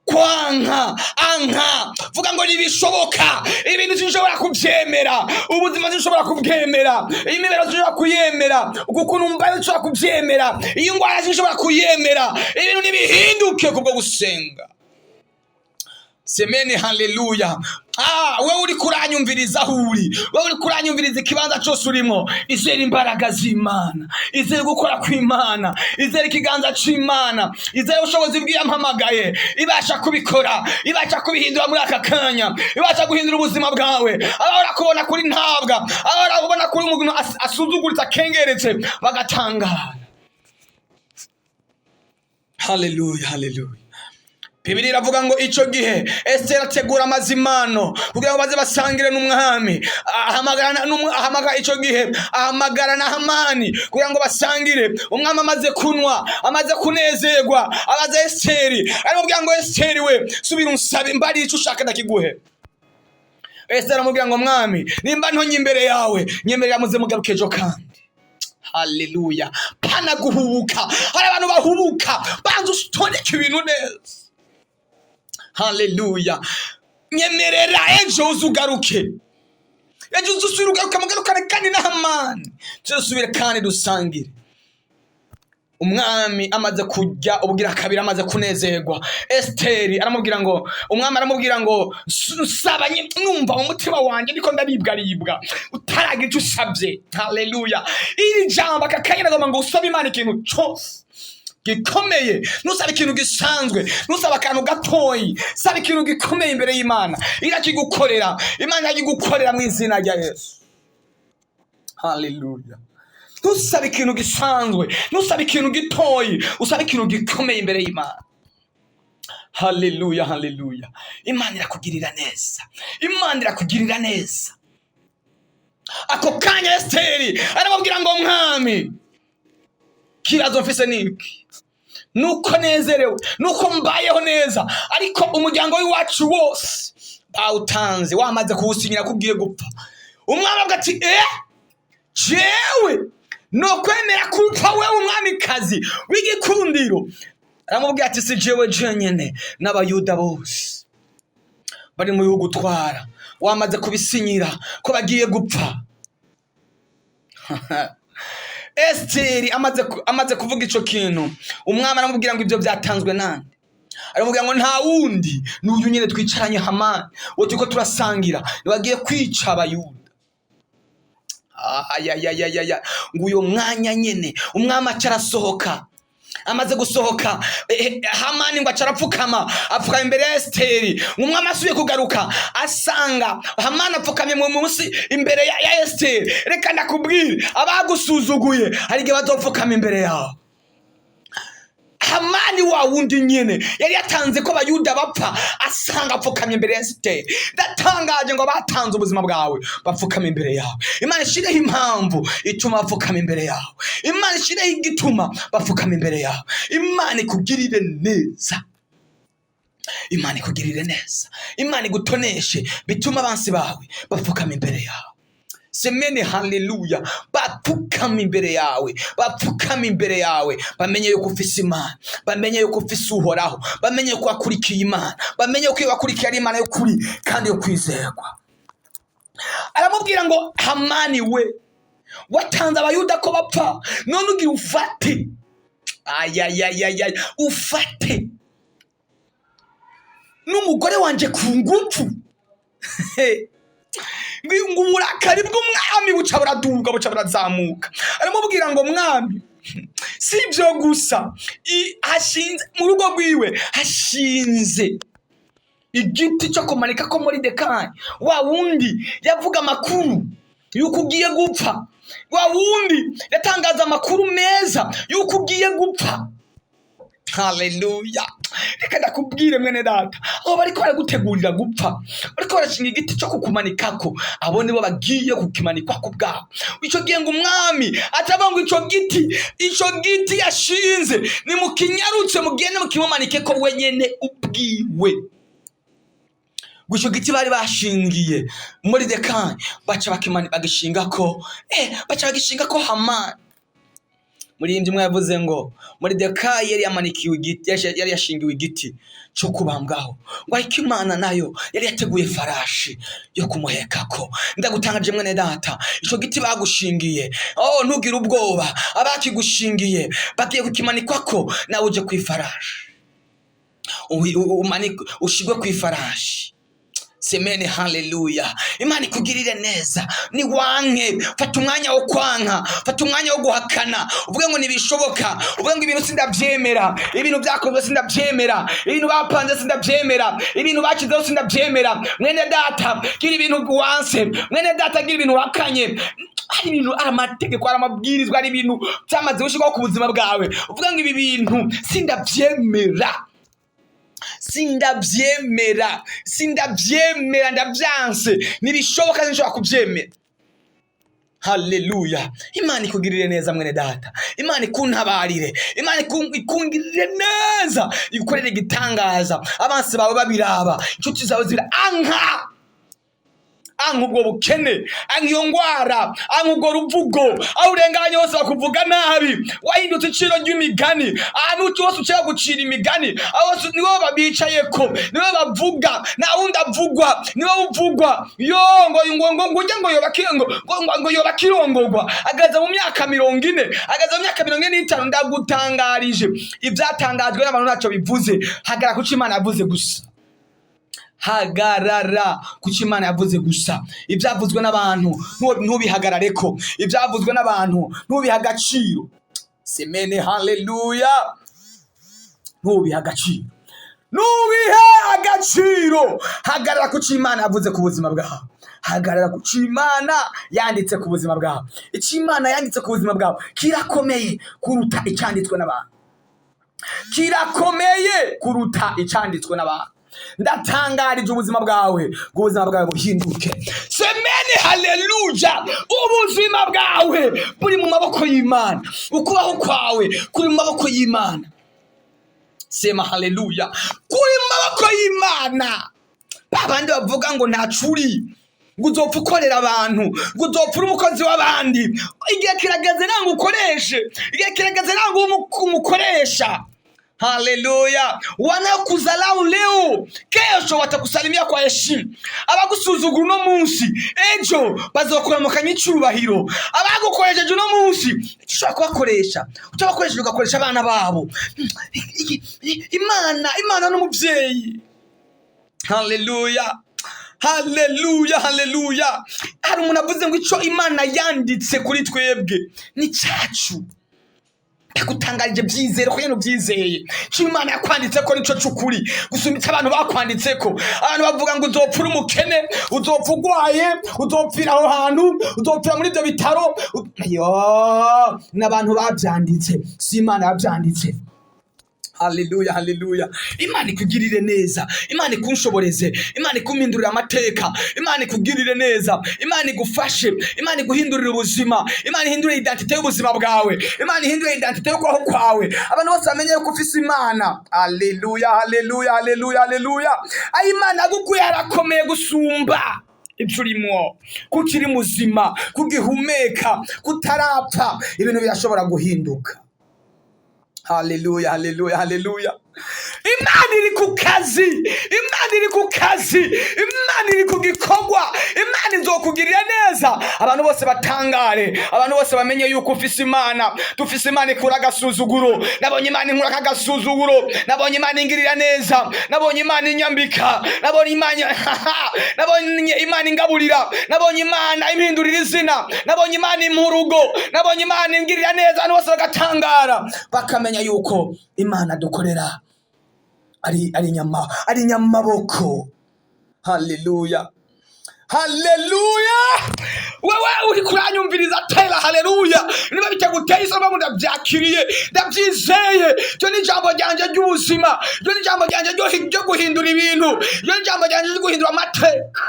Kwanka anka, vuga ngo ntibishoboka, ibintu sinshobora kubyemera, ubuzima sinshobora kubwemera, imibereho sinshobora kuyemera, uku kuntu mbaye sinshobora kubyemera, iyi ndwara sinshobora kuyemera, ibintu nibihinduke kubwo gusenga. Semeni haleluya! Wewe uri kuranyumviriza aho uri, wewe uri kuranyumviriza ikibanza cyose urimo, izera imbaraga z'Imana, izere gukora kw'Imana, izere ikiganza c'Imana, izere ubushobozi bw'iyampamagaye. Ibasha kubikora, ibasha kubihindura muri aka kanya, ibasha guhindura ubuzima bwawe. Abahora kubona kuri ntabwa, abahora kubona kuri umuntu asuzuguritse, akengeretse, bagatangara. Haleluya, haleluya! Bibiliya iravuga ngo ico gihe Esiteri ategura amazimano kugira ngo baze basangire n'umwami. Ahamagara ico gihe ahamagara na Hamani kugira ngo basangire. Umwami amaze kunwa, amaze kunezerwa, abaza Esiteri, aramubwira ngo: "Esiteri we, subira unsabe, mbarira ico ushaka ndakiguhe." Esiteri aramubwira ngo: "Mwami, nimba ntonye imbere yawe, nyemerera muze mugaruke ejo kandi." Haleluya! Pana guhubuka. Hari abantu bahubuka. Banza utondeke ibintu neza. Haleluya! Nyemerera ejo uzugaruke, ejo uzusubire ugaruke, mugarukane kandi na Hamani, tuzosubire kandi dusangire. Umwami amaze kurya ubugira kabiri, amaze kunezerwa, Esiteri aramubwira ngo, umwami aramubwira ngo: "Saba numva mu mutima wanjye ndiko ndaribwaribwa utaragira icyo usabye." Haleluya! Iri jambo aka kanya ndagomba ngo usabe Imana ikintu cyose gikomeye. Ntusaba ikintu gisanzwe, ntusaba akantu gatoyi, saba ikintu gikomeye imbere y'Imana, irakigukorera. Imana iragigukorera mu izina rya Yesu. Haleluya! Ntusaba ikintu gisanzwe, ntusaba ikintu gitoyi, usaba ikintu gikomeye imbere y'Imana. Haleluya, haleluya! Imana irakugirira neza, Imana irakugirira neza. Ako kanya Esiteri aramubwira ngo: "Mwami, kibazo mfise niki? Nuko nezerewe, nuko mbayeho neza, ariko umuryango w'iwacu wose bawutanze, wamaze kuwusinyira ko ugiye gupfa." Umwami avuga ati: "Eh, jewe nokwemera kupfa, wewe umwamikazi w'igikundiro?" Aramubwira ati: "Si jewe jenyene, n'Abayuda bose bari mu bihugu utwara wamaze kubisinyira ko bagiye gupfa." Esiteri amaze kuvuga ico kintu, umwami aramubwira ngo: "Ibyo byatanzwe nande?" Aramubwira ngo nta wundi, ni uyu nyine twicaranye, Hamani uwo turiko turasangira, niwe agiye kwica Abayuda. Ayayayaya, ngo uyo mwanya nyene umwami aca arasohoka. Amaze gusohoka, Hamani ngo aca arapfukama, apfukama imbere ya Esiteri. Umwami asubiye kugaruka asanga Hamani apfukamye mu munsi imbere ya Esiteri. Reka ndakubwire, abagusuzuguye hari igihe bazopfukama imbere yawe. Hamani wa wundi nyene yari yatanze ko Abayuda bapfa, asanga apfukamye imbere ya Esiteri. Ndatangaje ngo batanze ubuzima bwawe bapfukama imbere yawe. Imana ishireho impamvu ituma bapfukama imbere yawe. Imana ishireho igituma bapfukama imbere yawe. Imana ikugirire neza, Imana ikugirire neza, Imana igutoneshe bituma abansi bawe bapfukama imbere yawe. Semene haleluya, bapfukama imbere yawe, bapfukama imbere yawe, bamenye yuko ufise Imana, bamenye yuko ufise Uhoraho, bamenye yuko wakurikiye Imana, bamenye yuko iyo wakurikiye ari Imana y'ukuri kandi yo kwizerwa. Aramubwira ngo: "Hamani we, watanze Abayuda ko bapfa, none ugira ufate, ayayayaya, ufate n'umugore wanje ku ngufu." Ngo uburakari bw'umwami buca buraduga, buca burazamuka. Aramubwira ngo: "Mwami, si ibyo gusa, hashinze mu rugo rwiwe, hashinze igiti cyo kumanika ko Moridekayi, wa wundi yavuga amakuru yuko ugiye gupfa, wa wundi yatangaza amakuru meza yuko ugiye gupfa." Haleluya! Reka ndakubwire mwene data, abo bariko baragutegurira gupfa, bariko barashinga igiti cyo kukumanikako, abo nibo bagiye kukimanikwako ubwabo. Ico gihe ngo umwami atavuga ngo ico giti yashinze nimukinyarutse, mugende mukimumanikeko wenyene ubwiwe. Ngo ico giti bari bashingiye Moridekayi baca bagishingako, baca bagishingako Hamani. Muririmbyi umwe yavuze ngo Moridekayi yari yamanikiwe igiti, yari yashingiwe igiti cyo kubambwaho, ngo ariko Imana nayo yari yateguye farashi yo kumuhekako. Ndagutangaje mwene data, ico giti bagushingiye, oh, ntugire ubwoba, abakigushingiye bagiye kukimanikwako, nawe uje kwifarashi, ushigwe kwifarashi. Semene haleluya! Imana ikugirire neza. Ni wanke, fata umwanya wo kwanka, fata umwanya wo guhakana, uvuge ngo ntibishoboka, uvuge ngo ibintu sindabyemera, ibintu byakozwe sindabyemera, ibintu bapanze sindabyemera, ibintu bashyizeho sindabyemera. Mwene data, gira ibintu wanse. Mwene data, gira ibintu wakanye. Hari ibintu, ari amategeko, ari amabwirizwa, ari ibintu byamaze gushyirwaho ku buzima bwawe, uvuga ngo ibi bintu sindabyemera, sindabyemera, sindabyemera, ndabyanse, ntibishoboka, sinshobora kubyemera. Haleluya! Imana ikugirire neza mwene data, Imana ikuntabarire, Imana ikungirire neza, igukorere igitangaza abansi bawe babiraba, inshuti zawe zibira. Anka, anka ubwo bukene, anka iyo ngwara, anka ubwo ruvugo. Aho urenganye hose bakuvuga nabi, wahindutse iciro ry'imigani. Ahantu hose uciye gucira imigani, aho hose nibo babicayeko, nibo bavuga, nta wundi avugwa, nibo uvugwa. Yo ngo ujya ngo yoba ngo yoba kirongorwa agaza mu myaka 40, agaza mu myaka 45. Ndagutangarije, ibyatangajwe n'abantu ntacyo bivuze. Hagarara kuco Imana yavuze gusa, hagarara kuco Imana yavuze gusa. Ibyavuzwe n'abantu ntubihagarareko, ibyavuzwe n'abantu ntubihe agaciro. Semene haleluya! Ntubihe agaciro, ntubihe agaciro. Hagarara kuco Imana yavuze ku buzima bwawe, hagarara kuco Imana yanditse ku buzima bwawe. Icyo Imana yanditse ku buzima bwawe kirakomeye kuruta icyanditswe n'abantu, kirakomeye kuruta icyanditswe n'abantu. Ndatangarije ubuzima bwawe ngo ubuzima bwawe buhinduke. Semene haleluya! Ubuzima bwawe buri mu maboko y'Imana, ukubaho kwawe kuri mu maboko y'Imana. Sema haleluya! Kuri mu maboko y'Imana. Babandi bavuga ngo ntacuri, ngo uzopfa ukorera abantu, ngo uzopfa uri umukozi w'abandi, igihe kirageze ntabwo ukoreshe, igihe kirageze ntabwo umukoresha. Haleluya! Wanaokuzalau leo, kesho watakusalimia kwa heshima. Abagusuzugura uno munsi, ejo bazokuramukanya icubahiro. Abagukoresheje uno munsi, ushobora kubakoresha, utabakoresheje ugakoresha abana babo. Imana, Imana n'umuvyeyi. Haleluya, haleluya, haleluya! Hari umuntu avuze ngo ico Imana yanditse kuri twebwe ni cacu. Ndagutangarije, byizere ko nyine ubyizeye. Icyo Imana yakwanditse ko nico c'ukuri gusumba icyo abantu bakwanditse ko. Abantu bavuga ngo uzopfa uri umukene, uzopfa urwaye, uzopfira aho hantu, uzopfira muri ibyo bitaro. Yo, n'abantu babyanditse, si Imana yabyanditse. Haleluya, haleluya! Imana ikugirire neza, Imana ikunshoboreze, Imana ikumpindurire amateka, Imana ikugirire neza, Imana igufashe, Imana iguhindurire ubuzima, Imana ihindure identité y'ubuzima bwawe, Imana ihindure identité yo kubaho kwawe, abantu bose bamenye yuko ufise Imana. Haleluya, haleluya, haleluya, haleluya! Ayo Imana yagukuye harakomeye gusumba ibyo urimo. Kuko uri muzima, kugihumeka, kutarapfa, ibintu birashobora guhinduka. Haleluya, haleluya, haleluya! Imana iri ku kazi, Imana iri ku kazi, Imana iri ku gikorwa. Imana izokugirira neza, abantu bose batangare, abantu bose bamenye yuko ufise Imana. Dufise Imana ikura agasuzuguro. Nabonye Imana inkura agasuzuguro, nabonye Imana ingirira neza, nabonye Imana inyambika, nabonye Imana ingaburira, nabonye Imana impindurira izina, nabonye Imana impa urugo, nabonye Imana ingirira neza, abantu bose bagatangara, bakamenya yuko Imana dukorera ari nyamaboko. Haleluya, haleluya! Wewe uri kuranyumviriza, tera haleluya niba bitaguteye isoni ngo ndabyakiriye, ndabyizeye. Ryo ni ijambo ryanjye ry'ubuzima, ryo ni ijambo ryanjye ryo guhindura ibintu, ryo ni ijambo ryanjye ryo guhindura amateka.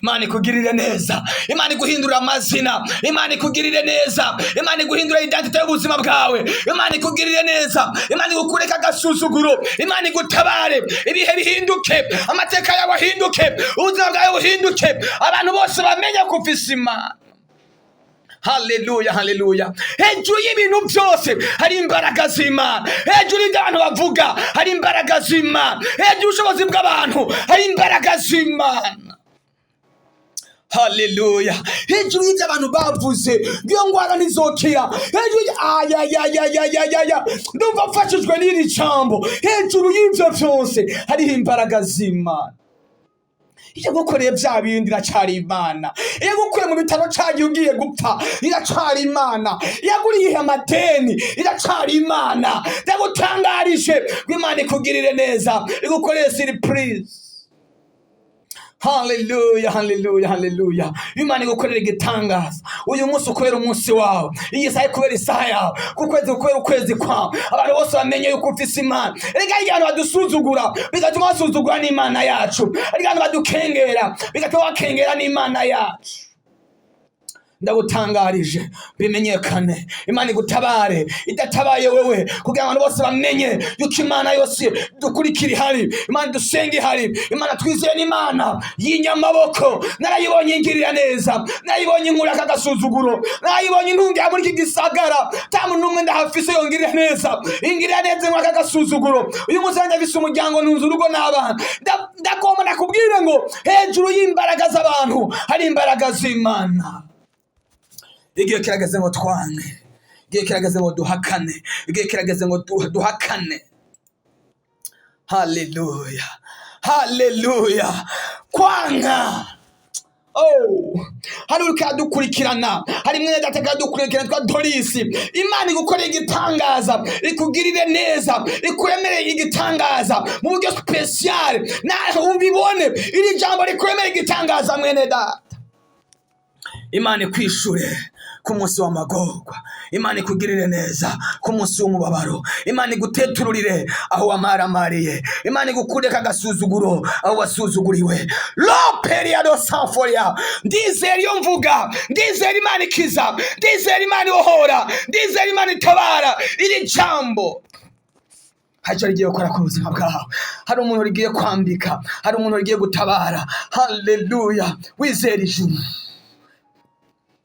Imana ikugirire neza, Imana iguhindurira amazina, Imana ikugirire neza, Imana iguhindura identité y'ubuzima bwawe, Imana ikugirire neza, Imana igukureka agasuzuguro, Imana igutabare, ibihe bihinduke, amateka yawe ahinduke, ubuzima bwawe buhinduke, abantu bose bamenye ko ufise Imana. Haleluya, haleluya! Hejuru y'ibintu byose hari imbaraga z'Imana. Hejuru y'ibyo abantu bavuga hari imbaraga z'Imana. Hejuru y'ubushobozi bw'abantu hari imbaraga z'Imana. Haleluya! Hejuru y'ibyo abantu bavuze ngo iyo ndwara ntizokira, hejuru ayayayayayaya, ndumva mfashijwe n'iri jambo. Hejuru y'ibyo byose hariho imbaraga z'Imana. Iyo gukoreye bya bindi, iracari Imana. Iyo gukuye mu bitaro cagiye ugiye gupfa, iracari Imana. Iyo aguriye amadeni, iracari Imana. Ndagutangarije ngo Imana ikugirire neza, igukorere surprise. Haleluya, haleluya, haleluya! Imana igukorera igitangaza. Uyu munsi ukubera umunsi wawe, iyi saha ikubera isaha yawe, ku kwezi kubera ukwezi kwawe, abantu bose bamenye yuko ufise Imana. Reka igihe abantu badusuzugura, bigatuma basuzugura n'Imana yacu. Ariko abantu badukengera, bigatuma bakengera n'Imana yacu. Ndagutangarije, bimenyekane, Imana igutabare. Idatabaye wewe, kugira ngo abantu bose bamenye yuko Imana yose dukurikira ihari, Imana dusenga ihari, Imana twizeye n'Imana y'inyamaboko. Narayibonye ingirira neza, narayibonye inkura aka gasuzuguro, narayibonye intungira muri iki gisagara ta muntu n'umwe ndahafise yongirira neza, ingirira neza, inkura aka gasuzuguro. Uyu munsi nanjye afise umuryango, ntunze urugo n'abana. Ndagomba nakubwire ngo hejuru y'imbaraga z'abantu hari imbaraga z'Imana. Igihe kirageze ngo twange, igihe kirageze ngo duhakane, igihe kirageze ngo duhakane. Haleluya, haleluya! Kwanga. Oh, hari uriko aradukurikirana, hari mwene data aradukurikirana twa Dorisi. Imana igukoreye igitangaza, ikugirire neza, ikuremereye igitangaza mu buryo spécial, nawe ubibone. Iri jambo rikuremere igitangaza, mwene data. Imana ikwishure ku munsi w'amagorwa, Imana ikugirire neza ku munsi w'umubabaro, Imana igutetururire aho wamaramariye, Imana igukureko agasuzuguro aho wasuzuguriwe. Loperiado sanforia. Ndizera iyo mvuga, ndizera Imana ikiza, ndizera Imana ibohora, ndizera Imana itabara. Iri jambo hari icyo rigiye gukora ku buzima bwawe. Hari umuntu rigiye kwambika, hari umuntu rigiye gutabara. Haleluya! Wizera ijuru.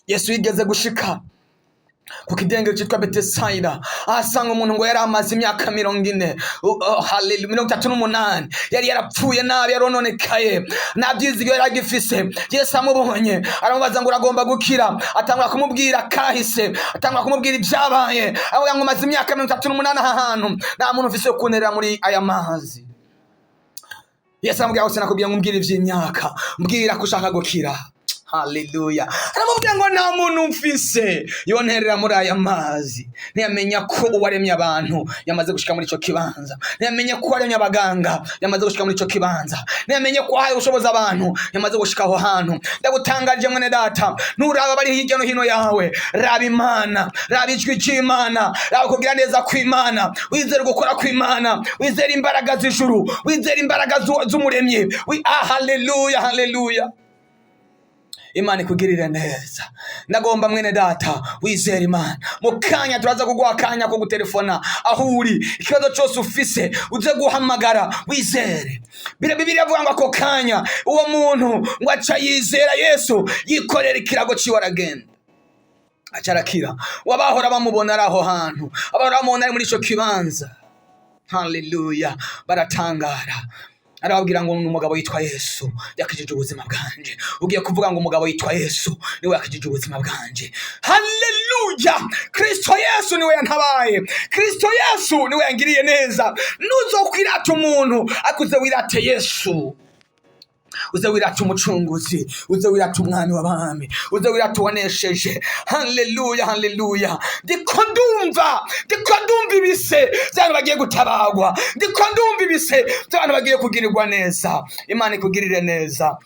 Yesu yigeze gushika Ku kidengeri cyitwa Betesayida, ahasanga umuntu ngo yari amaze imyaka 40, hallelujah, 38, yari yarapfuye nabi, yarononekaye, nta byizigiro yari agifise. Yesu amubonye aramubaza ngo: "Uragomba gukira?" Atangura kumubwira kahise, atangura kumubwira ibyabaye, avuga ngo: "Maze imyaka 38 aha hantu, nta muntu ufise yo kunterera muri aya mazi." Yesu aramubwira ngo: "Sinakubwiye ngo umbwire ivy'imyaka, mbwira ko ushaka gukira." Haleluya! Aramubwira ngo: "Nta muntu mfise yonterera muri aya mazi." Ntiyamenya ko uwaremye abantu yamaze gushika muri ico kibanza, ntiyamenya ko uwaremye abaganga yamaze gushika muri ico kibanza, ntiyamenye ko uwahaye ubushobozi abantu yamaze gushika aho hantu. Ndagutangarije mwene data, nturaba bari hirya no hino yawe, raba Imana, raba ijwi ry'Imana, raba kugira neza kw'Imana, wizere gukora kw'Imana, wizere imbaraga z'ijuru, wizere imbaraga z'umuremyi. Haleluya, haleluya! Imana ikugirire neza. Ndagomba mwene data wizere Imana. Mu kanya turaza kuguha akanya ko gutelefona aho uri, ikibazo cyose ufise uze guhamagara wizere. Bibiliya avuga ngo ako kanya uwo muntu ngo aca yizera Yesu, yikorera ikirago ciwe aragenda, aca arakira. Wabahora bamubona ari aho hantu, abahora bamubona ari muri ico kibanza, haleluya, baratangara. Arababwira ngo: "Ni umugabo yitwa Yesu yakijije ubuzima bwanje." Ugiye kuvuga ngo: "Umugabo yitwa Yesu niwe yakijije ubuzima bwanje." Haleluya! Kristo Yesu niwe yantabaye, Kristo Yesu niwe yangiriye neza. Nuzokwirata umuntu, akuze wirate Yesu, uze wirata Umucunguzi, uze wirata Umwami w'abami, uze wirata uwanesheje. Haleluya, haleluya! Ndiko ndumva ibise by'abantu bagiye gutabagwa, ndiko ndumva ibise by'abantu bagiye kugirirwa neza. Imana ikugirire neza.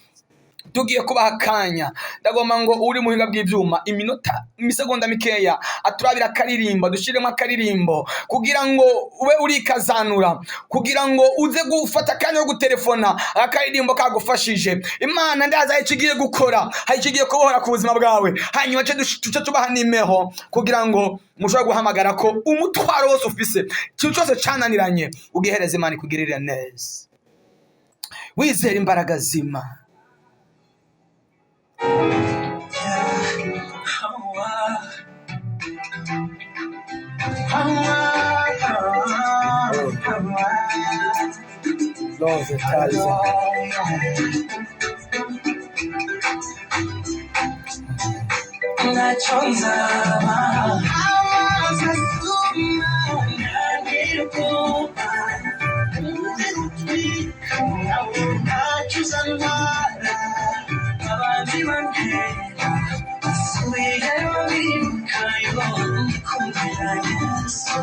Tugiye kubaha akanya. Ndagomba ngo uri mu buhinga bw'ibyuma, iminota, imisegonda mikeya, aturabira akaririmbo, dushyiremo akaririmbo kugira ngo ube urikazanura, kugira ngo uze gufata akanya ko gutelefona akaririmbo kagufashije. Imana ndaza hari icyo igiye gukora, hari icyo igiye kubohora ku buzima bwawe. Hanyuma tuce tubaha nimero kugira ngo mushobore guhamagara ko umutwaro wose ufise, ikintu cyose cananiranye, ugihereza Imana ikugirire neza, wizera imbaraga z'Imana. Ntacyo nzaba, amazi asuma ntantera ubwoba, ntacyo uzantwara, abandi bantera basubiyeyo birukayo, ndi kumwe na Yesu.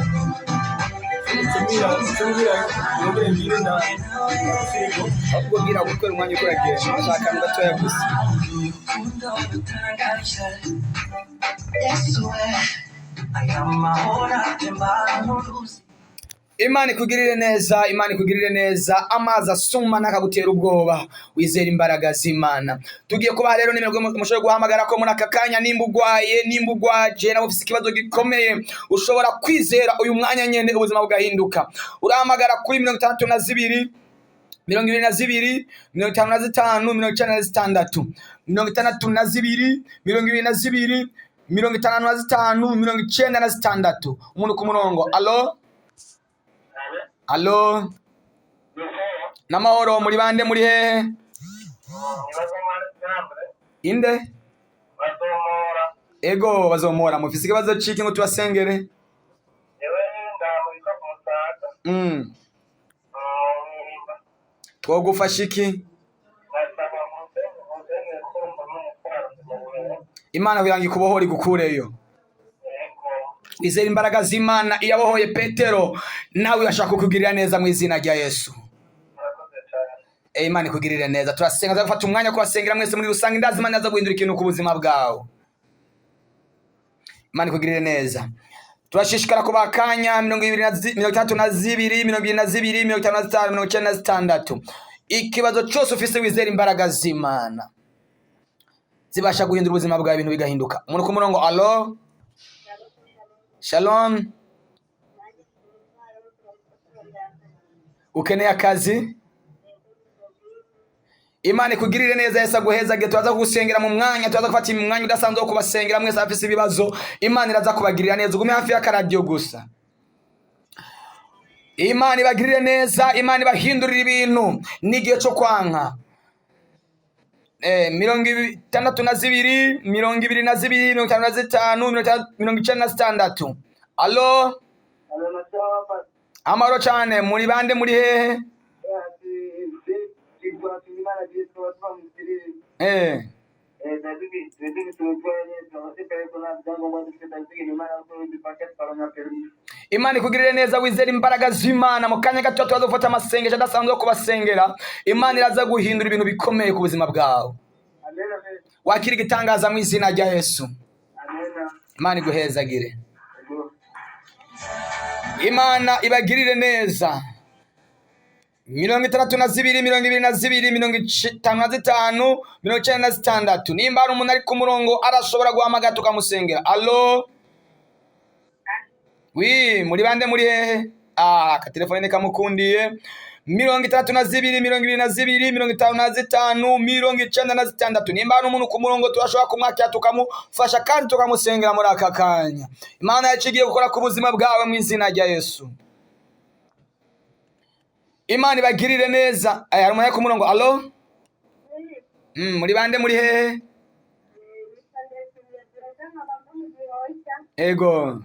Ahubwo bwira gutwara umwanya uko uragenda, ashaka akantu gatoya gusa. Urukundo rutangaje, Yesu we, aya mahoro atemba nk'uruzi. Imana ikugirire neza, Imana ikugirire neza. Amazi asuma ntakagutera ubwoba, wizera imbaraga z'Imana. Tugiye kubaha rero nimero mushobora guhamagara ko muri aka kanya, nimba ugwaye, nimba ugwaje, nawe ufite ikibazo gikomeye, ushobora kwizera uyu mwanya nyene ubuzima bugahinduka. Urahamagara kuri 62 22 55 96, 62 22 55 96. Umuntu ku murongo. Alo, alo! N'amahoro. Muri bande? Muri hehe? Inde? Ego, bazomora. Mufise ikibazo ciki ngo tubasengere? Twogufasha iki? Imana kugira ngo ikubohore, igukureyo. Wizere imbaraga z'Imana iyabohoye Petero, nawe irashaka kukugirira neza mu izina rya Yesu. Imana ikugirire neza. Turasenga, tuzafata umwanya kubasengera mwese muri rusange. Ndazi Imana aza guhindura ikintu ku buzima bwawe. Imana ikugirire neza. Turashishikara kubaha akanya: 62 22 55 96. Ikibazo cyose ufise, wizere imbaraga z'Imana zibasha guhindura ubuzima bwawe, ibintu bigahinduka. Umuntu ku murongo. Alo, shalom! Ukeneye akazi? Imana ikugirire neza, Yesu aguhezage. Turaza kugusengera mu mwanya, turaza gufata umwanya udasanzwe wo kubasengera mwese abafise ibibazo. Imana iraza kubagirira neza. Ugume hafi y'akaradiyo gusa. Imana ibagirire neza, Imana ibahindurire ibintu. N'igihe cyo kwanka. 62, 22, 55, 96. Alo, amahoro cane. Muri bande, muri hehe? Imana ikugirire neza, wizere imbaraga z'Imana. Mu kanya gato turaza gufata amasengesho adasanzwe yo kubasengera. Imana iraza guhindura ibintu bikomeye ku buzima bwawe. Wakira igitangaza mu izina rya Yesu. Imana iguhezagire, Imana ibagirire neza. 62, 22, 55, 96. Nimba hari umuntu ari ku murongo, arashobora guhamagara tukamusengera. Alo, oui, muri bande, muri hehe? Ah, akatelefone kamukundiye. 62, 22, 55, 96. Nimba hari umuntu ku murongo, turashobora kumwakira tukamufasha kandi tukamusengera muri aka kanya. Imana yacu igiye gukora ku buzima bwawe mu izina rya Yesu. Imana ibagirire neza. Hari umuntu ari ku murongo. Alo, muri bande, muri hehe? Ego.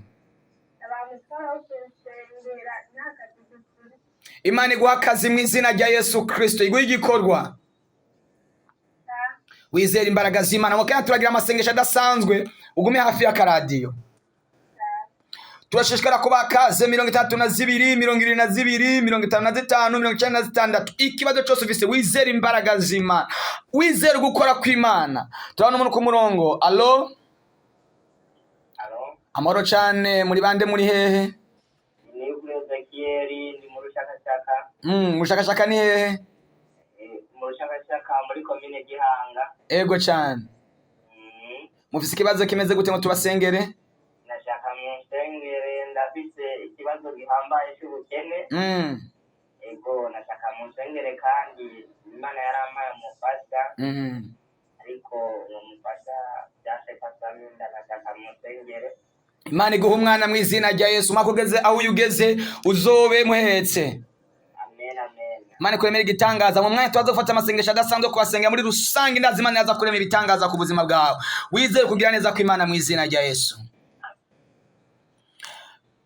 Imana iguha akazi mu izina rya Yesu Kristo, iguha igikorwa. Wizera imbaraga z'Imana. Mu kanya turagira amasengesho adasanzwe, ugume hafi y'akaradiyo. Turashishikara kuba kaze. 32, 22, 55, 96. Ikibazo cyose ufise, wizera imbaraga z'Imana, wizera gukora kw'Imana. Turabona umuntu ku murongo. Alo. Alo, Amahoro cane. Muri bande, muri hehe? Ni Ezekiyeli, ni mu Rushakashaka. Mushakashaka ni hehe? Mu Rushakashaka muri komine Gihanga. Ego cane. Mufise ikibazo kimeze gute ngo tubasengere? Nashaka mu nsengere, ndafise ikibazo gihambaye cy'ubukene. Ego, nashaka mu nsengere kandi Imana yarampaye umufasha, ariko uwo mufasha byashe inda, nashaka mu nsengere. Imana iguha umwana mu izina rya Yesu. Umwaka ugeze aho uyu ugeze uzobe muhetse. Amen, amen. Imana ikuremera igitangaza. Mu mwanya tubaza gufata amasengesho adasanzwe kubasengera muri rusange. Ndazi Imana yaza kurema ibitangaza ku buzima bwawe. Wizere kugira neza kw'Imana mu izina rya Yesu.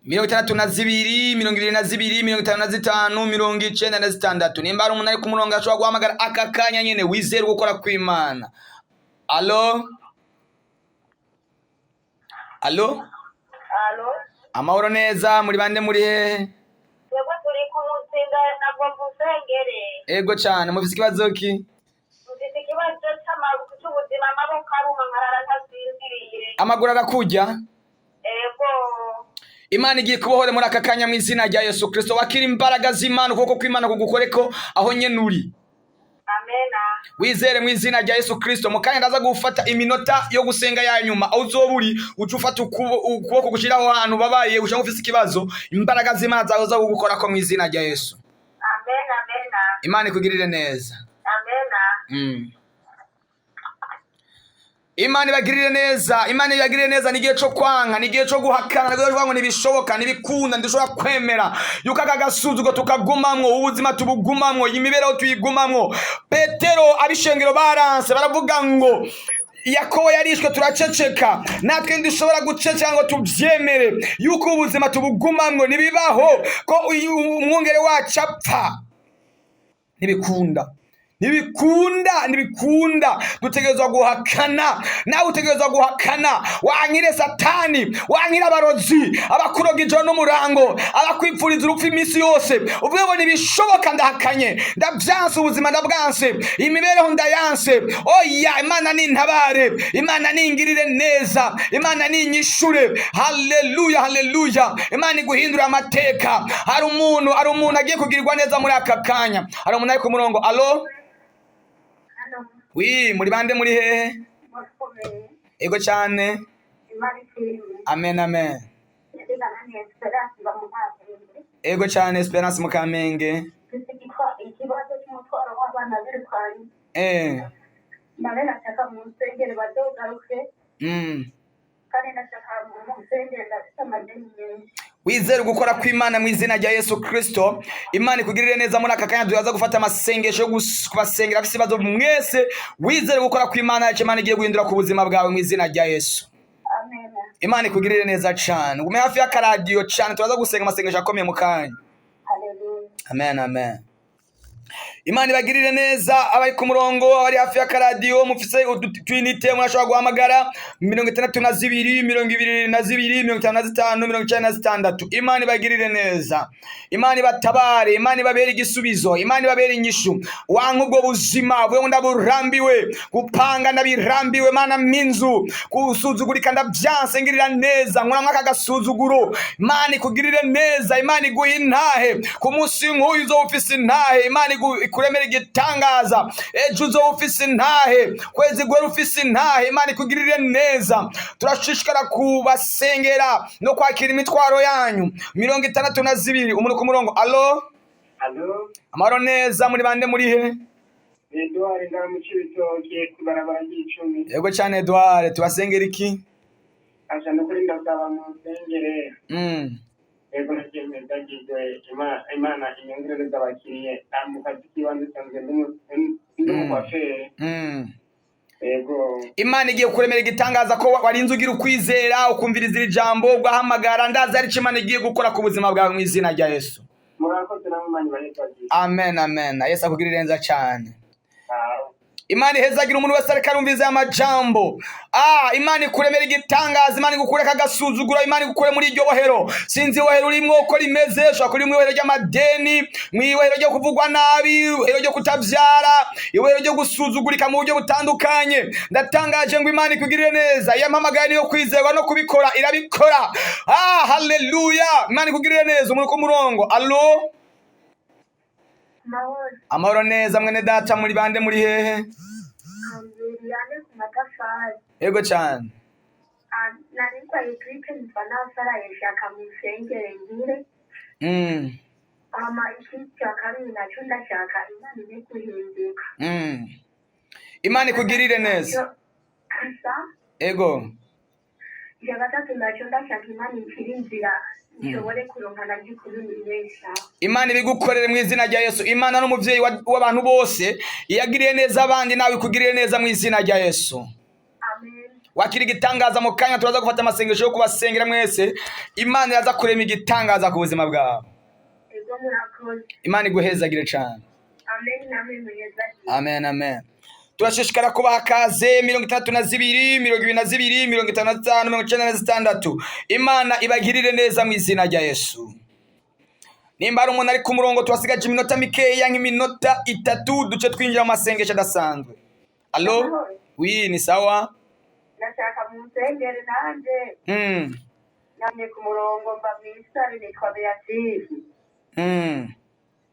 62, 22, 55, 96. Nimba hari umuntu ari ku murongo, ashobora guhamagara aka kanya nyene. Wizere gukora kw'Imana. Alo, alo. Alo, Amahoro neza. Muri bande, muri hehe? Twebwe turi ku Muzinda, ntabwo mvusengere. Ego cane. Mufise ikibazo ki? Mfite ikibazo cy'ubuzima, amaboko aruma nkarara ntasinziriye. Amaguru arakurya? Ego. Imana igiye kubohore muri aka kanya mu izina rya Yesu Kristo. Wakira imbaraga z'Imana, ukuboko kw'Imana kugukoreko aho nyene uri. Amena. Wizere mu izina rya Yesu Kristo. Mu kanya ndaza gufata iminota yo gusenga ya nyuma. Aho uzoba uri, uca ufata ukuboko gushira aho hantu babaye ushaka ufise ikibazo. Imbaraga z'Imana zaza kugukorako mu izina rya Yesu. Amena, amena. Imana ikugirire neza. Amena. Imana ibagirire neza, Imana ibagirire neza. Ni igihe cyo kwanka, ni igihe cyo guhakana, ni igihe cyo kuvuga ngo ntibishoboka, ntibikunda, ntidushobora kwemera yuko aka gasuzugo tukagumamwo, ubuzima tubugumamwo, imibereho tuyigumamwo. Petero abishengero baranse, baravuga ngo Yakobo yarishwe, turaceceka. Natwe ntidushobora guceceka ngo tubyemere yuko ubuzima tubugumamwo. Ntibibaho ko uyu umwungere wacu apfa. Ntibikunda, ntibikunda, ntibikunda. Dutegerezwa guhakana. Nawe utegerezwa guhakana. Wankire Satani, wankire abarozi, abakuroga ijoro n'umurango, abakwipfuriza urupfu iminsi yose. Uvuge ngo ntibishoboka, ndahakanye, ndabyanse, ubuzima ndabwanse, imibereho ndayanse. Oya, Imana nintabare, Imana ningirire neza, Imana ninyishure. Haleluya, haleluya. Imana iguhindura amateka. Hari umuntu agiye kugirirwa neza muri aka kanya. Hari umuntu ari ku murongo. Alo. Hano. Oui, muri bande, muri hehe? Murakomeye? Ego cyane. Imana ishimwe. Amen, amen. Yagana ni Esperance bamuhaye. Ego cyane, Esperance Mukamenge. Mfite ikibazo cy'umutwaro w'abana birukanye. Nawe nashaka munsengere bazogaruke. Kandi nashaka munsengere, ndafite amadeni menshi. Wizere gukora kw'Imana mu izina rya Yesu Kristo. Imana ikugirire neza. Muri aka kanya turaza gufata amasengesho yo kubasengera afise ibibazo mwese. Wizere gukora kw'Imana yacu, Imana igiye guhindura ku buzima bwawe mu izina rya Yesu. Amen. Imana ikugirire neza cane. Ugume hafi y'akaradiyo cane, turaza gusenga amasengesho akomeye mu kanya. Haleluya. Amen, amen. Imana ibagirire neza. Abari ku murongo, abari hafi y'akaradiyo, mufise utwinite, murashobora guhamagara 62 22 55 96. Imana ibagirire neza, Imana ibatabare, Imana ibabere igisubizo, Imana ibabere inyishu. Wanka ubwo buzima, uvuge ngo ndaburambiwe gupanga, ndabirambiwe Mana, minzu gusuzugurika ndabyanse, ngirira neza, nkuramwo aka gasuzuguro. Imana ikugirire neza, Imana iguhe intahe. Ku munsi nk'uyu uzoba ufise intahe. Imana ikuremere igitangaza. Ejo uzoba ufise intahe, kwezi guhera ufise intahe. Imana ikugirire neza. Turashishikara kubasengera no kwakira imitwaro yanyu. 62, umuntu ku murongo. Alo? Alo? Amahoro neza, muri bande, muri he? Edouard, ngaho mu Cibitoke, kw'ibarabara ry'icumi. Yego cyane Edouard, tubasengera iki? Aja nukuri ndasaba mu nsengere. Yego, naryemeza gigwe Imana inyongerereza abakiriye. Mu kazi k'ibanze nsanzwe ndi umukwaferi. Yego. Imana igiye kuremera igitangaza ko warinze ugira ukwizera, ukumviriza iri jambo, ugahamagara. Ndazi ari cyo Imana igiye gukora ku buzima bwawe mu izina rya Yesu. Murakoze namwe, Imana ibahezagire. Amen, amen. Yesu akugirire neza cyane. Imana ihezagira umuntu wese ariko arumviriza aya majambo. Imana ikuremera igitangaza, Imana igukure agasuzuguro, Imana igukure muri iryo bohero. Sinzi ibohero urimwo uko rimeze, ushobora kuba uri mu ibohero ry'amadeni, mu ibohero ryo kuvugwa nabi, ibohero ryo kutabyara, ibohero ryo gusuzugurika mu buryo butandukanye. Ndatangaje ngo Imana ikugirire neza. Iyo mpamagaye niyo kwizerwa no kubikora irabikora. Haleluya! Imana ikugirire neza. Umuntu ku murongo. Alo? Amahoro. Amahoro neza mwene data, muri bande, muri hehe? Liliane ku matafari. Yego cyane. Ah, nari ndwaye grippe, numva nasaraye, nshaka munsengere ngire. Hama ikindi cya kabiri nacyo, ndashaka Imana ine guhinduka. Imana ikugirire neza. Asa. Ego. Icya gatatu nacyo, ndashaka Imana incire inzira nshobore kuronka na by'ukuri nibeshaho. Imana ibigukorere mu izina rya Yesu. Imana n'umuvyeyi w'abantu bose, iyagiriye neza abandi, nawe ikugirire neza mu izina rya Yesu. Amen. Wakira igitangaza mu kanya, turaza gufata amasengesho yo kubasengera mwese. Imana iraza kurema igitangaza ku buzima bwawe. Ego, murakoze. Imana iguhezagire cyane. Amen, namwe muhezagire. Amen, amen. Turashishikara kubaha kaze. 62 22 55 96. Imana ibagirire neza mu izina rya Yesu. Nimba hari umuntu ari ku murongo, turasigaje iminota mikeya, nk'iminota 3, duce twinjira mu masengesho adasanzwe. Alo? Oui, ni sawa. Ndashaka munsengere nanjye. Namye ku murongo, mba mw'isare, nitwa Beatrice.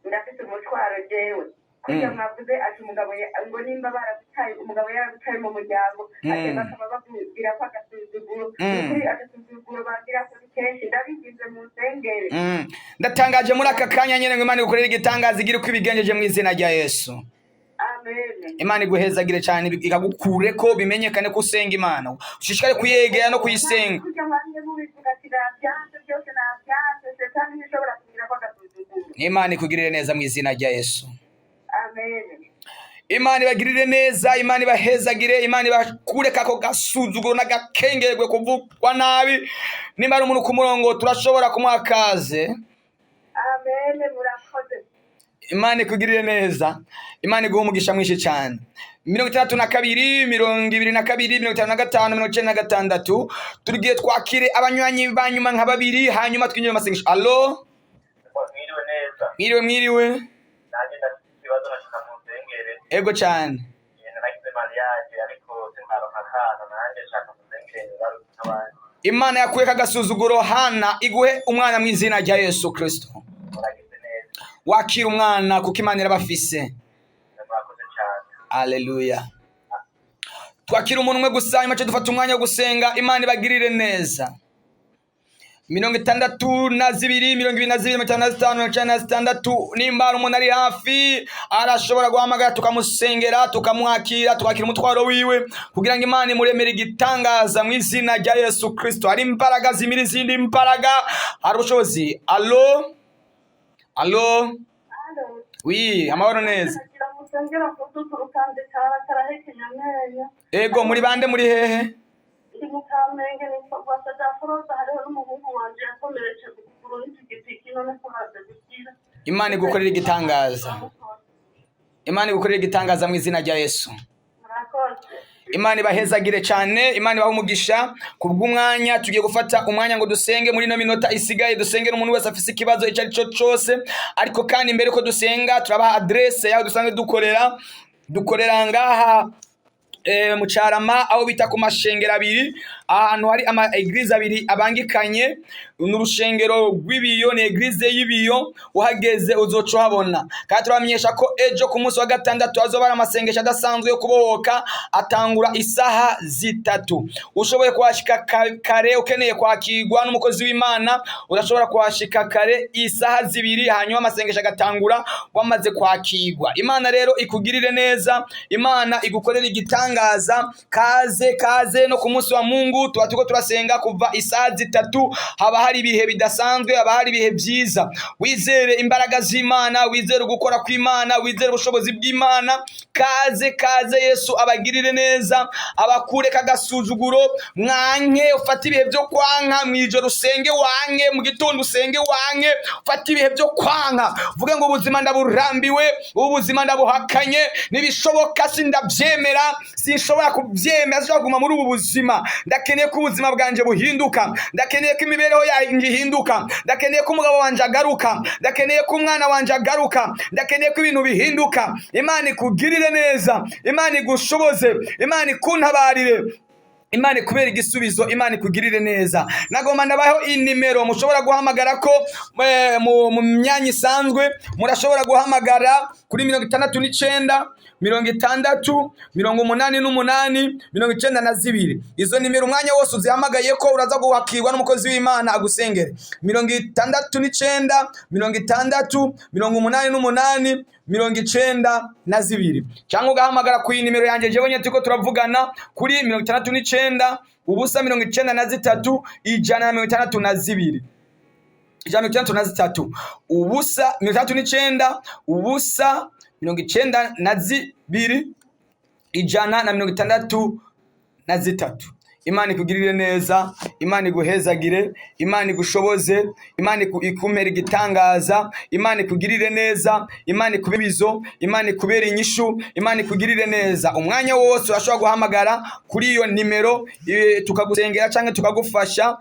Ndafite umutwaro jewe kurya. Mwavuze ati umugabo ngo nimba baragutaye, umugabo yaragutaye mu muryango, ati bakaba bakugira ko agasuzuguro. Ukuri agasuzuguro bagira ko ni kenshi, ndabigize mu nsengere. Ndatangaje muri aka kanya nyene ngo Imana igukorere igitangaza, igire uko ibigenjeje mu izina rya Yesu. Amen. Imana iguhezagire cyane, ikagukure ko bimenyekane ko usenga Imana, ushishikare kuyegera no kuyisenga. Kurya mwamye mubivuga ati nabyanze byose, nabyanze, Setani ntishobora kugira ko agasuzuguro. Imana ikugirire neza mu izina rya Yesu. Amen. Imana ibagirire neza, Imana ibahezagire, Imana ibakure kako gasuzuguro n'agakengerwe kuvugwa nabi. Nimba ari umuntu ku murongo, turashobora kumuha kaze. Amen, murakoze. Imana ikugirire neza, Imana iguhe umugisha mwinshi cyane. 62 22 55 96. Tugiye twakire abanywanyi ba nyuma nka babiri, hanyuma twinjire mu masengesho. Alo? Mwiriwe neza. Mwiriwe, mwiriwe. Nanjye ndafite ikibazo, nashaka mu nsengere. Ego cyane. Nagize mariage ariko sinkaronka akana, nanjye nshaka mu nsengere ntibaruke nk'abandi. Imana yakuye agasuzuguro Hana, iguhe umwana mu izina rya Yesu Kristo. Muragize neza. Wakira umwana kuko Imana irabafise. Murakoze cyane. Aleluya. Twakira umuntu umwe gusa, hanyuma dufata umwanya wo gusenga. Imana ibagirire neza. 62, 22, 55, 96. Nimba hari umuntu ari hafi, arashobora guhamagara tukamusengera, tukamwakira, tukakira umutwaro wiwe kugira ngo Imana imuremere igitangaza mu izina rya Yesu Kristo. Hari imbaraga zimira izindi mbaraga, hari ubushobozi. Allô, allô? Oui, amahoro neza. Nagira musengera kuduturukanje karahekenya amenyo. Ego, muri bande, muri hehe? Ndi mu Kamenge, nitwa Rwasa Foroza. Hariho n'umuhungu wanje yakomeretse ku kuguru n'ipikipiki, none ko haze gukira. Imana igukorera igitangaza, Imana igukorera igitangaza mu izina rya Yesu. Murakoze. Imana ibahezagire cyane, Imana ibahe umugisha kubw'umwanya. Tugiye gufata umwanya ngo dusenge muri ino minota isigaye, dusenge n'umuntu wese afise ikibazo icyo ari cyo cyose. Ariko kandi mbere ko dusenga, turabaha adresse yaho dusanzwe dukorera. Dukorera ngaha mu Carama, aho bita ku mashengero abiri, ahantu hari ama église abiri abangikanye. Ni urushengero rw'ibiyo, ni église y'ibiyo. Uhageze uzoca uhabona. Kandi turabamenyesha ko ejo ku munsi wa gatandatu hazoba hari amasengesho adasanzwe yo kubohoka, atangura isaha 3. Ushoboye kuhashika kare, ukeneye kwakirwa n'umukozi w'Imana, urashobora kuhashika kare isaha 2, hanyuma amasengesho agatangura wamaze kwakirwa. Imana rero ikugirire neza, Imana igukorere igitangaza. Kaze, kaze no ku munsi wa Mungu, tuba turiko turasenga kuva isaha 3. Haba hari ibihe bidasanzwe, haba hari ibihe byiza. Wizere imbaraga z'Imana, wizere gukora kw'Imana, wizere ubushobozi bw'Imana. Kaze, kaze. Yesu abagirire neza, abakure kagasuzuguro. Mwanke, ufate ibihe byo kwanka, mwijoro usenge wanke, mu gitondo usenge wanke. Ufate ibihe byo kwanka, uvuge ngo ubuzima ndaburambiwe, ubu buzima ndabuhakanye, ntibishoboka, sindabyemera, sinshobora kubyemera, sinshobora kuguma muri ubu buzima. Ndakeneye ko ubuzima bwanjye buhinduka, ndakeneye ko imibereho yanjye ihinduka, ndakeneye ko umugabo wanjye agaruka, ndakeneye ko umwana wanjye agaruka, ndakeneye ko ibintu bihinduka. Imana ikugirire neza, Imana igushoboze, Imana ikuntabarire, Imana ikubera igisubizo, Imana ikugirire neza. Nagomba ndabaho inimero mushobora guhamagara ko mu myanya isanzwe. Murashobora guhamagara kuri 69 60 88 92. Izo nimero umwanya wose uzihamagaye ko uraza guhakirwa n'umukozi w'Imana agusengere. 69 60 88 92, cyangwa ugahamagara ku iyi nimero yanjye jewe nyine turiko turavugana, kuri 69 0 93 162, 163 0, 69 0 92 163. Imana ikugirire neza, Imana iguhezagire, Imana igushoboze, Imana ikumpere igitangaza. Imana ikugirire neza, Imana ikubizo, Imana ikubere inyishu, Imana ikugirire neza. Umwanya wose urashobora guhamagara kuri iyo nimero, tukagusengera cyangwa tukagufasha.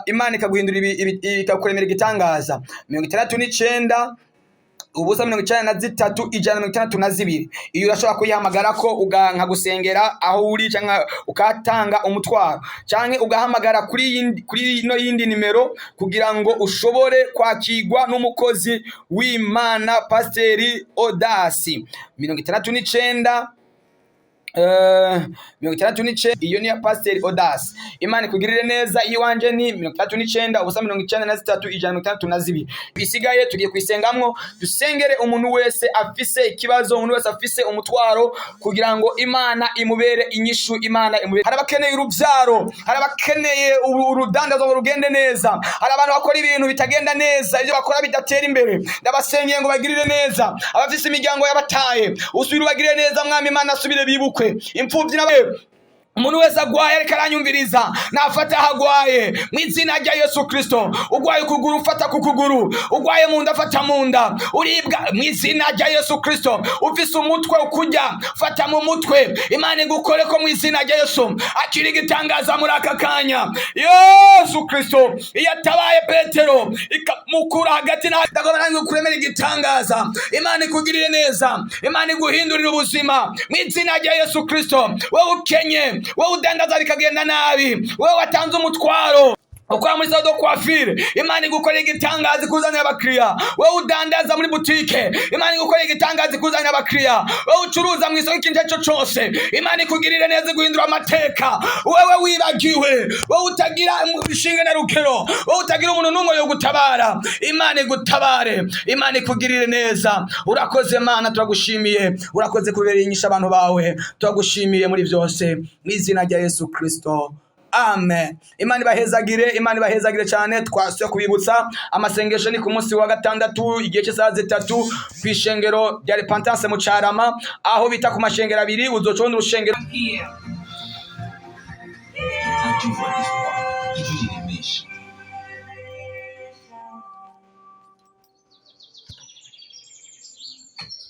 Imana ikaguhindura, ikakuremera igitangaza. 69 0 93 162. Iyo urashobora kuyihamagara ko nkagusengera aho uri, cyangwa ukatanga umutwaro, cyangwa ugahamagara kuri ino yindi nimero kugira ngo ushobore kwakirwa n'umukozi w'Imana Pasiteri Odasi. 69, 69, iyo ni ya Pasiteri Odasi. Imana ikugirire neza. Iwanje ni 69 0 93 162. Isigaye tugiye kuyisengamwo, dusengere umuntu wese afise ikibazo, umuntu wese afise umutwaro, kugira ngo Imana imubere inyishu, Imana imubere. Hari abakeneye urubyaro, hari abakeneye urudandazwa ngo rugende neza, hari abantu bakora ibintu bitagenda neza, ibyo bakora bidatera imbere. Ndabasengeye ngo bagirire neza. Abafise imiryango yabataye, usubire ubagirire neza, Mwami Imana, asubire bibukwe imfubyi n'abe. Umuntu wese agwaye ariko aranyumviriza, nafata aho agwaye mu izina rya Yesu Kristo. Ugwaye ukuguru, ufata ku kuguru. Ugwaye mu nda, fata mu nda. Uribwa, mu izina rya Yesu Kristo. Ufise umutwe ukujya, fata mu mutwe. Imana igukore ko mu izina rya Yesu. Akira igitangaza muri aka kanya. Yesu Kristo iyo atabaye Petero ikamukura hagati na ndagomba nange kuremera igitangaza. Imana ikugirire neza, Imana iguhindurire ubuzima mu izina rya Yesu Kristo. Wowe ukenye, wowe udandaza bikagenda nabi, wowe watanze umutwaro. Ukora muri salon de coiffure, Imana igukorera igitangaza, ikuzanira abakiriya. Wowe udandaza muri butike, Imana igukorera igitangaza, ikuzanira abakiriya. Wowe ucuruza mu isoko, ikintu icyo ari cyo cyose, Imana ikugirire neza, iguhindura amateka. Wewe wibagiwe, wowe utagira inshinge na rukero, wowe utagira umuntu n'umwe yo gutabara, Imana igutabare, Imana ikugirire neza. Urakoze Mana, turagushimiye. Urakoze kubera inyisha abantu bawe. Turagushimiye muri byose, mu izina rya Yesu Kristo, amen. Imana ibahezagire, Imana ibahezagire cyane. Twasuye kubibutsa, amasengesho ni ku munsi wa gatandatu igihe cy'isaha 3 ku ishengero rya Repentance mu Carama, aho bita ku mashengero abiri. Uzocubona urushengero. Radio Voix d'Espoir, ijwi riremesha.